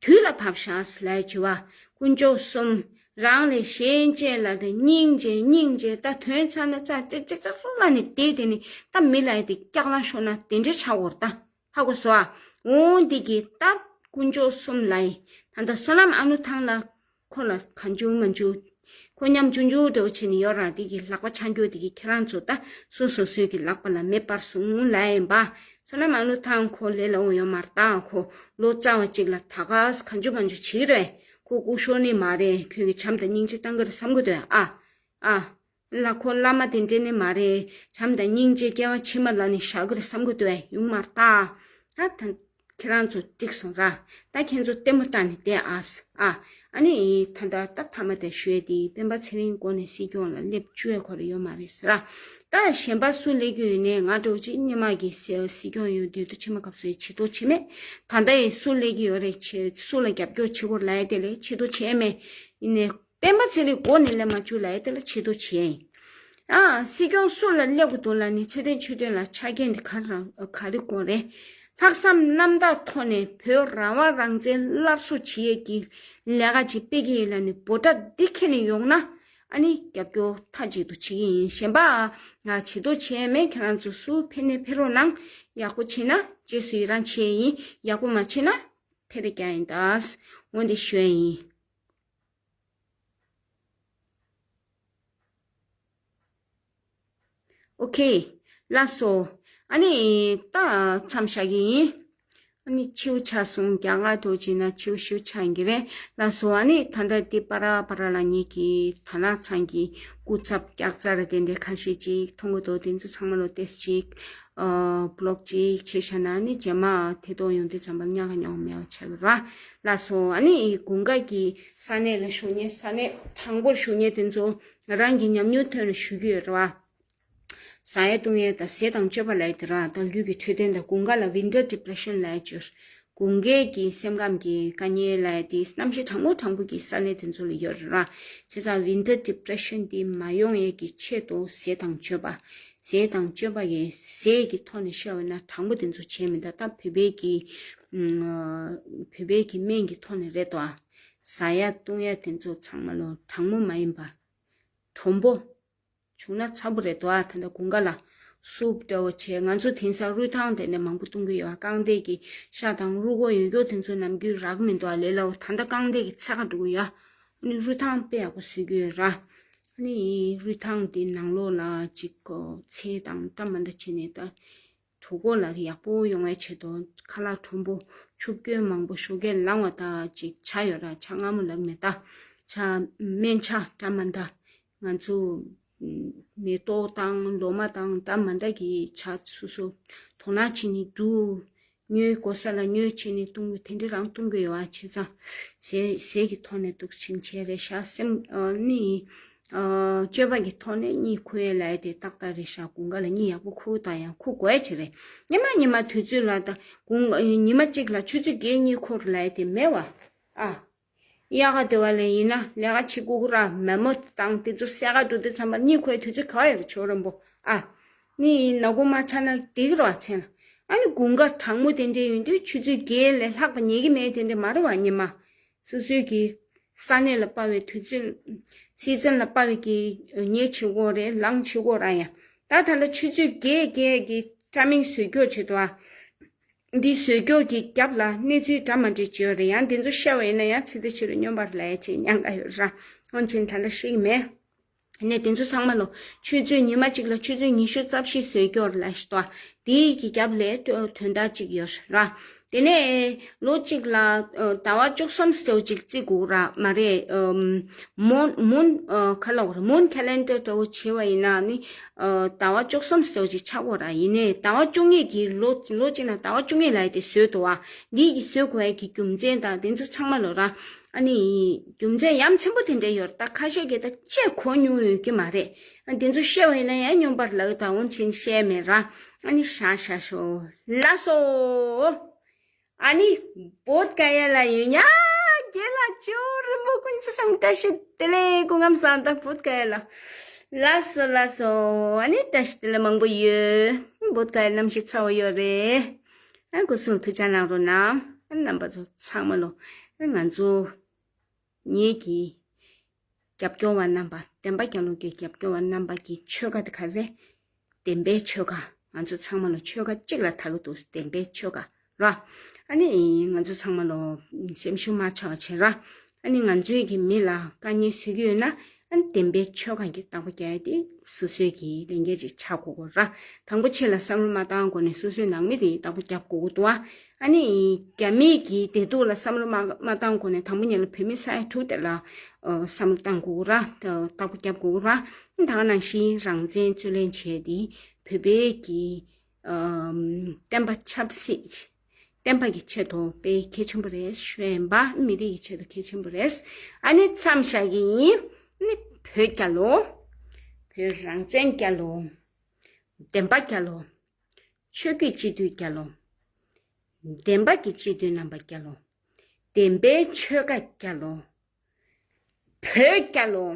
དུས་ལ་བབ་ཤག་ཟེར་ལབ་ཡ་བྱེད་བ། དཀོན་མཆོག་གསུམ། རང་ལས་གཞན་གཅེས་ལ་དེ་སྙིང་རྗེ་སྙིང་རྗེ། ད་དོན་ཚར་ན་ཚར་ཅིག་ཅིག་ཅིག་ལ་ནི་དེ་དེ་ནི་ད་མི་ལ་ཡ་དེ་སྐྱག་ལང་ཤོར་ན་དེ་འདྲས་ཆགས་འོར་ད། ཧ་གོ་སོང་ཨ། འོང་འདི་གི་སྟབས་དཀོན་མཆོག་གསུམ་ལ་ཡི། ད་ལྟ་བསོད་ནམས་ཨ་ནུ་ཐང་ལ་ཁོ་ལ་གང་བྱུང་མ་བྱུང་། ཁོ་ཉམ་ཆུང་ཆུང་འདྲ་བོ་བྱས་ནས་ཡོད་ར། འདི་གི་ལག་པ་འཆང་རྒྱུ་འདི་གི་ཁྱེད་རང་ཚོ་ད་སོ་སོ་སོའི་གི་ལག་པ་ལ་མེ་སྤར་སོང་ལ་ཡིན་པ། བསོད་ནམས་ཨ་ནུ་ཐང་ཁོ་ལས་ལ་འོང་ཡོད་མ་རེད་ད། ཁོ་ལོ་ཙཱ་བ་གཅིག་ལ་ད་ག་ས་གང་བྱུང་མ་བྱུང་བྱེད་ཀྱི་རེད། ཁོ་སྐུ་ཤོར་ནི་མ་རེད། ཁྱོད་ཀྱི་བྱམས་དང་སྙིང་རྗེ་བཏང་གི་རེད་བསམ་གི་འདུག་ཨ། ཨ། ལ་ཁོ་བླ་མ་དེ་འདྲས་ནི་མ་རེད། བྱམས་དང་སྙིང་རྗེ་སྐྱེ་བ་ཕྱི་མ་ལ་ནི་བཞག་གི་རེད་བསམ་གི་འདུག་ཨེ། ཡོང་མ་རེད་ད། ད་ད་ཁྱེད་རང་ཚོ་འགྲིག་སོང་ར། ད་ཁྱེད་ཚོ་ལྟད་མོ་ལྟ་ནས་བསྡད་ཨ། ཨ། ཨ་ནི་ད་ད་ད་ཐ་མ་དེ་ཞུས་ཏེ་སྤེན་པ་ཚེ་རིང་མགོ་ནས་སྲིད་སྐྱོང་ལ་སླེབས་བཅུག་ཡ་ཁོ་ར་ཡོད་མ་རེད་ཟེར་ར། ད་གཞན་པ་སུ་སླེབས་ཀྱི་ཡོད་ནས། ང་འདྲ་བོ་ཅིག་སྔོན་མ་གི་སྲིད་སྲིད་སྐྱོང་ཡོད་དུས་ད་ཕྱི་མ་སྐབས་སུ་ཡི་བྱེད་དོ་བྱེད་མེད། ད་ལྟ་ཡི་སུ་སླེབས་ཀྱི་ཡོད་རེད། ཆེ་སུ་ལ་རྒྱབ་སྐྱོར་བྱེད་དགོས་ལ་ཡ་དེ་ལས་བྱེད་དོ་བྱེད་མེད། ཡིན་ནས། སྤེན་པ་ཚེ་རིང་མགོ་ནས་སླེབས་མ་བཅུག་ལབ་ཡ་དེ་ལ་བྱེད་དོ་བྱེད་ཡིན། ཨ། སྲིད་སྐྱོང་སུ་ལ་སླེབས་དགོས་འདུག་ལབ་ནས་ཚེ་བརྟན་ཆོས་སྒྲོན་ལ་ཆ་རྐྱེན་དེ་ག་རང་ག་རེ་དགོས་རེད། ལྷག་བསམ་རྣམ་དག་ཐོག་ནས་བོད་རང་དབང་རང་བཙན་སླར་གསོ་བྱེད་ཡས་ཀྱི་ལས་ཀ་ཅིག་སྤེལ་གྱི་ཡིན་ལབ་ནས་འབོད་སྒྲ་འདི་ཁྱེར་ནས་ཡོང་ན། ཨ་ནི་རྒྱབ་སྐྱོར་མཐའ་གཅིག་ཏུ་བྱེད་ཀྱི་ཡིན། གཞན་པ་ང་བྱེད་དོ་བྱེད་མེད། ཁྱེད་རང་ཚོ་སུ་ཕེབས་ནས་ཕེབས་རོགས་གནང་། ཡག་པོ་བྱེད་ན་རྗེས་སུ་ཡི་རང་བྱེད་ཡིན། ཡག་པོ་མ་བྱེད་ན་ཕེབས་རེ་རྒྱག་ཡིན་ད། འོ་འདི་ཞུ་ཡ་ཡིན། ཨོ་ཁེ། ལགས་སོ། ཨ་ནི་ད་མཚམས་བཞག་གི་ཡིན། ཨ་ནི་ཕྱིའུ་ཆགས་སོང་། རྒྱ་གར་འགྲོ་བྱས་ན་ཕྱིའུ་ཕྱིའུ་ཆགས་ཡིན་གྱི་རེད། ལགས་སོ། ཨ་ནི་ད་ལྟ་འདི་པ་ར་པ་ར་ལ་ཉིད་ཀྱི་ད་ནག་ཚང་གི་སྐུ་ཚབ་སྐྱག་རྫ་ར་དེ་འདྲའི་ཁ་ཤས་ཅིག་མཐོང་གི་འདུག་དེ་ཚོ་ཚང་མ་ལོ་ཏེས་ཅིག་ཨ་བློག་ཅིག་བྱས་བཞག་ན་ནི་རྗེས་མ་ཐད་གཏོང་ཡོང་དུས་ཙམ་པ་ཉག་ག་ཉོག་མེད་པ་ཆགས་ཀྱི་ར། ལགས་སོ། ཨ་ནི་དགུན་ཁ་གི་ས་གནས་ལ་བཞུགས་མཁན་ས་གནས་གྲང་པོར་བཞུགས་མཁན་དེ་ཚོ་ང་རང་གི་ཉམས་མྱོང་ཐོག་ནས་ཞུ་གི་ཡོད་ར་བ། ཟ་ཡ་བཏུང་ཡ་དང་ཟས་དང་སྤྱོད་པ་ལབ་ཡ་དེ་ར་དང་ལུས་ཀྱི་འཕྲོད་བསྟེན་དང་དགུན་ཁ་ལ་winter depression ལབ་ཡ་ཅིག་ཡོད། དགུན་ཁའི་གི་སེམས་ཁམས་ཀྱི་དཀའ་ངལ་ལབ་ཡ་དེ་གནམ་གཤིས་གྲང་མོ་གྲང་པོ་གི་ས་གནས་དེ་ཚོ་ལ་ཡོད་རེད་ར། བྱས་ཙང་winter depression དེ་མ་ཡོང་ཡས་ཀྱི་ཆེད་དུ་ཟས་དང་སྤྱོད་པ། ཟས་དང་སྤྱོད་པ་གི་ཟས་ཀྱི་ཐོག་ནས་བཤད་པ་ན་གྲང་མོ་དེ་ཚོ་བྱས་མི་འདུག་ད་བོད་པའི་གི་ཨ་བོད་པའི་གི་སྨན་གྱི་ཐོག་ནས་རེད་དོ། ཨ་ཟ་ཡ་བཏུང་ཡ་དེ་ཚོ་ཚང་མ་ལོ་གྲང་མོ་མ་ཡིན་པ། གྲང་པོ། བྱུང་ན་ཚ་པོ་རེད་དོ། ཨ་ད་ལྟ་དགུན་ཁ་ལ་སུབ་འདྲ་བོ་བྱས། ང་ཚོ་དེང་སང་རུས་ཐང་དེ་ནས་མང་པོ་བཏུང་གི་ཡོད། ཨ་རྐང་རྡེག་གི་ཤ་དང་རུས་ཁོག་ཡོད་རྒྱུ་དེ་ཚོ་ནམ་རྒྱུན་རག་མི་འདུག་ཨ་ལས་སླ་བོ་ད་ལྟ་རྐང་རྡེག་གི་ཚད་ཁ་འགྲོ་གི་ཡོད། ཨ་ནི་རུས་ཐང་དཔེ་ཡག་པོ་བཟོ་གི་ཡོད་ར། ཨ་ནི་རུས་ཐང་དེ་ནང་ལོགས་ལ་ཅིག་གོ་ཚལ་དང་འདྲ་མི་འདྲ་བྱས་ནས་ད་གྲོད་ཁོག་ལ་ཡག་པོ་ཡོང་བའི་ཆེད་དུ་ཁ་ལག་གྲུང་པོ་ཆུ་བསྐོལ་མང་པོ་ཞོགས་ཀས་ལངས་པ་ད་ཅིག་ཇ་ཡོད་ར། ཇ་མངར་མོ་ལབ་མེད་ད། ཇ་སྨན་ཇ་འདྲ་མི་འདྲ། ང་ཚོ་མེ་ཏོག་དང་ལོ་མ་དང་འདྲ་མི་འདྲ་གི་ཇ་སོ་སོ་དོ་སྣང་བྱས་ནས་འབྲུ་སྨྱོས་དགོས་ས་ལ་སྨྱོས་བྱས་ནས་བཏུང་གི་དེ་འདྲ་རང་བཏུང་གི་ཡོད་ཨ། བྱས་ཙང་ཟས་ཟས་ཀྱི་ཐོག་ནས་འདུག་ཕྱིན་ཆད་རེད་ཤག་སེམས་ཨ་ནི་ཨ་སྤྱོད་པ་གི་ཐོག་ནས་གཉིད་ཁུག་ཡས་ལབ་ཡས་དེ་ཏག་ཏག་རེད་ཤག་དགུན་ཁ་ལ་གཉིད་ཡག་པོ་ཁུག་དང་ཡང་ཁུག་དགོས་ཡས་ཅིག་རེད། ཉི་མ་ཉི་མ་དུས་ཚོད་ལ་ད་དགུན་ཉི་མ་གཅིག་ལ་ཆུ་ཚོད་བརྒྱད་གཉིད་ཁུག་ལབ་ཡས་དེ་མེད་བ་ཨ། དབྱར་ཁ་དེ་བ་ལས་ཡིན་ན་ལས་ཀ་བྱེད་དགོས་ཀྱི་ར། མེ་མོ་དང་དེ་ཚོ་སེལ་ག་འགྲོ་དུས་ཙམ་པ་གཉིད་ཁུག་ཡས་དུས་ཚོད་ག་བ་ཡོད་རེད་ཇོ་རིན་པོ་ཨ། ནི་ནག་ཁུང་མ་ཆགས་ན་བསྡད་ཀྱི་ར་བ་མཚན་ལ། ཨ་ནི་དགུན་ཁ་གྲང་མོ་དེ་འདྲས་ཡོང་དུས་ཆུ་ཚོད་བརྒྱད་ལས་ལྷག་པ་ཉལ་གྱི་མེད་དེ་འདྲས་མ་རེད་བ་ཉི་མ། སོ་སོའི་གི་ས་གནས་ལ་དཔག་པའི་དུས་ཚོད་སི་ཛན་ལ་དཔག་པའི་གི་ཉལ་བྱེད་དགོས་རེད། ལངས་བྱེད་དགོས་ར་ཡ། ད་ད་ལྟ་ཆུ་ཚོད་བརྒྱད་བརྒྱད་གི་ཊའི་མིང་བཟོས་སྐྱོར་བྱེད་དོ་ཨ། འདི་བཟོས་སྐྱོར་གྱི་རྒྱབ་ལ་གནས་ཚུལ་འདྲ་མ་འདྲ་ཅིག་ཡོད་རེད། ཡང་འདི་ཚོ་བཤད་པ་ཡིན་ན་ཡང་ཚེ་འདི་ཕྱི་རུ་སྨྱོན་པ་རེད་ལབ་ཡ་ཅིག་ཉེན་ཁ་ཡོད་ར། འོན་ཀྱང་ད་ལྟ་ཤེས་ཀྱི་མེད། ནས་དེ་ཚོ་ཚང་མ་ལོ་ཆུ་ཚོད་ཉི་མ་གཅིག་ལ་ཆུ་ཚོད་ཉི་ཤུ་རྩ་བཞི་བཟོས་སྐྱོར་ལབ་ཤི་ཏོ། དེའི་གི་རྒྱབ་ལས་དོན་དག་ཅིག་ཡོད་ར། དེ་ནས་ལོ་གཅིག་ལ་ཟླ་བ་བཅུ་གསུམ་ཙམ་ཅིག་བརྩི་དགོས་ར་མ་རེད། མུན་མུན་ཁ་ལོག་ར་མུན་ཁེ་ལེན་ཌར་འདྲ་བོ་བྱེད་པ་ཡིན་ན་ནི་ཟླ་བ་བཅུ་གསུམ་ཙམ་ཅིག་ཆགས་དགོས་ར། ཡིན་ནའི་ཟླ་བ་བཅུ་གཉིས་ཀྱི་ལོ་ལོ་གཅིག་ན་ཟླ་བ་བཅུ་གཉིས་ལ་ཡི་དེ་བཟོས་འདུག་བ། འདིའི་གི་བཟོས་དགོས་ཡ་གི་རྒྱུ་མཚན་དང་དེ་ཚོ་ཚང་མ་ལོ་ར། ཨ་ནི། རྒྱུ་མཚན་ཡ་མཚན་པོ་དེ་འདྲ་ཡོད་རེད། ད་ཁ་ཤས་ཀྱིས་ད་ཅེས་གོ་མྱོང་ཡོད་ཀྱི་མ་རེད། ཨ་དེ་ཚོ་བཤད་པ་ཡིན་ན་ཡང་སྨྱོན་པ་རེད་ལབ་ད་འོན་ཆེན་བཤད་མེད་ར། ཨ་ནི་ཤ་ཤ་ཤོ། ལགས་སོ། ཨ་ནི། བོད་ཀ་ཡ་ལ་ཡོད་ཉ། རྒན་ལགས་ཇོ་རིན་པོ་ཀུན་སྤྱོད་བཟང་བཀྲ་ཤིས་བདེ་ལེགས། སྐུ་ཁམས་བཟང་། ད་བོད་ཀ་ཡ་ལ། ལགས་སོ་ལགས་སོ། ཨ་ནི་བཀྲ་ཤིས་བདེ་ལེགས་མང་པོ་ཡོད། བོད་ཀ་ཡ་གནམ་གཤིས་ཚ་བོ་ཡོད་རེད། ཨ་སྐུ་གཟུགས་ཐུགས་ཅག་གནང་རོགས་གནང་། ཨ་རྣམ་པ་ཚོ་ཚང་མ་ལོ། ཨ་ང་ཚོ་ངེད་ཀྱི་རྒྱབ་སྐྱོར་བ་རྣམ་པ་བསྟན་པ་རྒྱལ་ལོ་གི་རྒྱབ་སྐྱོར་བ་རྣམ་པ་གི་ཆོལ་ཁ་དེ་ག་རེ། བསྟན་པའི་ཆོལ་ཁ། ང་ཚོ་ཚང་མ་ལོ་ཆོལ་ཁ་གཅིག་ལ་ཐག་གི་འདུག་བསྟན་པའི་ཆོལ་ཁ་ར། ཨ་ནི་ང་ཚོ་ཚང་མ་ལོ་སེམས་ཤུགས་མ་ཆག་བྱེད་ར། ཨ་ནི་ང་ཚོའི་གི་མི་ལ་དཀའ་ངལ་བཟོ་གི་ཡོད་ན། ཨ་ནི་བདེན་པའི་ཆོལ་ཁ་གི་བདག་པོ་རྒྱག་ཡ་དེ་སོ་སོའི་གི་ལས་འགན་ཅིག་ཆགས་དགོས་གོ་ར། དང་པོ་ཆེ་ལ་བསམ་བློ་མ་བཏང་གོང་ནས་སོ་སོའི་ནང་མི་དེ་བདག་པོ་རྒྱབ་དགོས་གོ་འདུག་ཨ། ཨ་ནི་རྒྱ་མིའི་གི་བདེ་སྡུག་ལ་བསམ་བློ་མ་མ་བཏང་གོང་ནས་དང་པོ་ཉིད་ལ་བོད་མི་ས་ཡ་དྲུག་དེ་ལ་ཨ་བསམ་བློ་བཏང་དགོས་གོ་ར། བདག་པོ་རྒྱབ་དགོས་གོ་ར། ད་ག་ནང་བཞིན་རང་བཙན་རྩོད་ལེན་བྱས་ཏེ་བོད་པའི་གི་ཨ་བསྟན་པ་ཆབ་སྲིད། བསྟན་པ་གི་ཆེད་དུ་དཔེ་གལ་ཆེན་པོ་རེད་ཤོད་ཡིན་པ། མི་རིགས་ཀྱི་ཆེད་དུ་གལ་ཆེན་པོ་རེད། ཨ་ནི་མཚམས་བཞག་གི་ཡིན། ཨ་ནི་བོད་རྒྱལ་ལོ། བོད་རང་བཙན་རྒྱལ་ལོ། བདེན་པ་རྒྱལ་ལོ། ཆོས་བརྒྱུད་སྤྱི་འཐུས་རྒྱལ་ལོ། བདེན་པ་གི་སྤྱི་འཐུས་རྣམ་པ་རྒྱལ་ལོ། བདེན་པའི་ཆོལ་ཁ་རྒྱལ་ལོ། བོད་རྒྱལ་ལོ།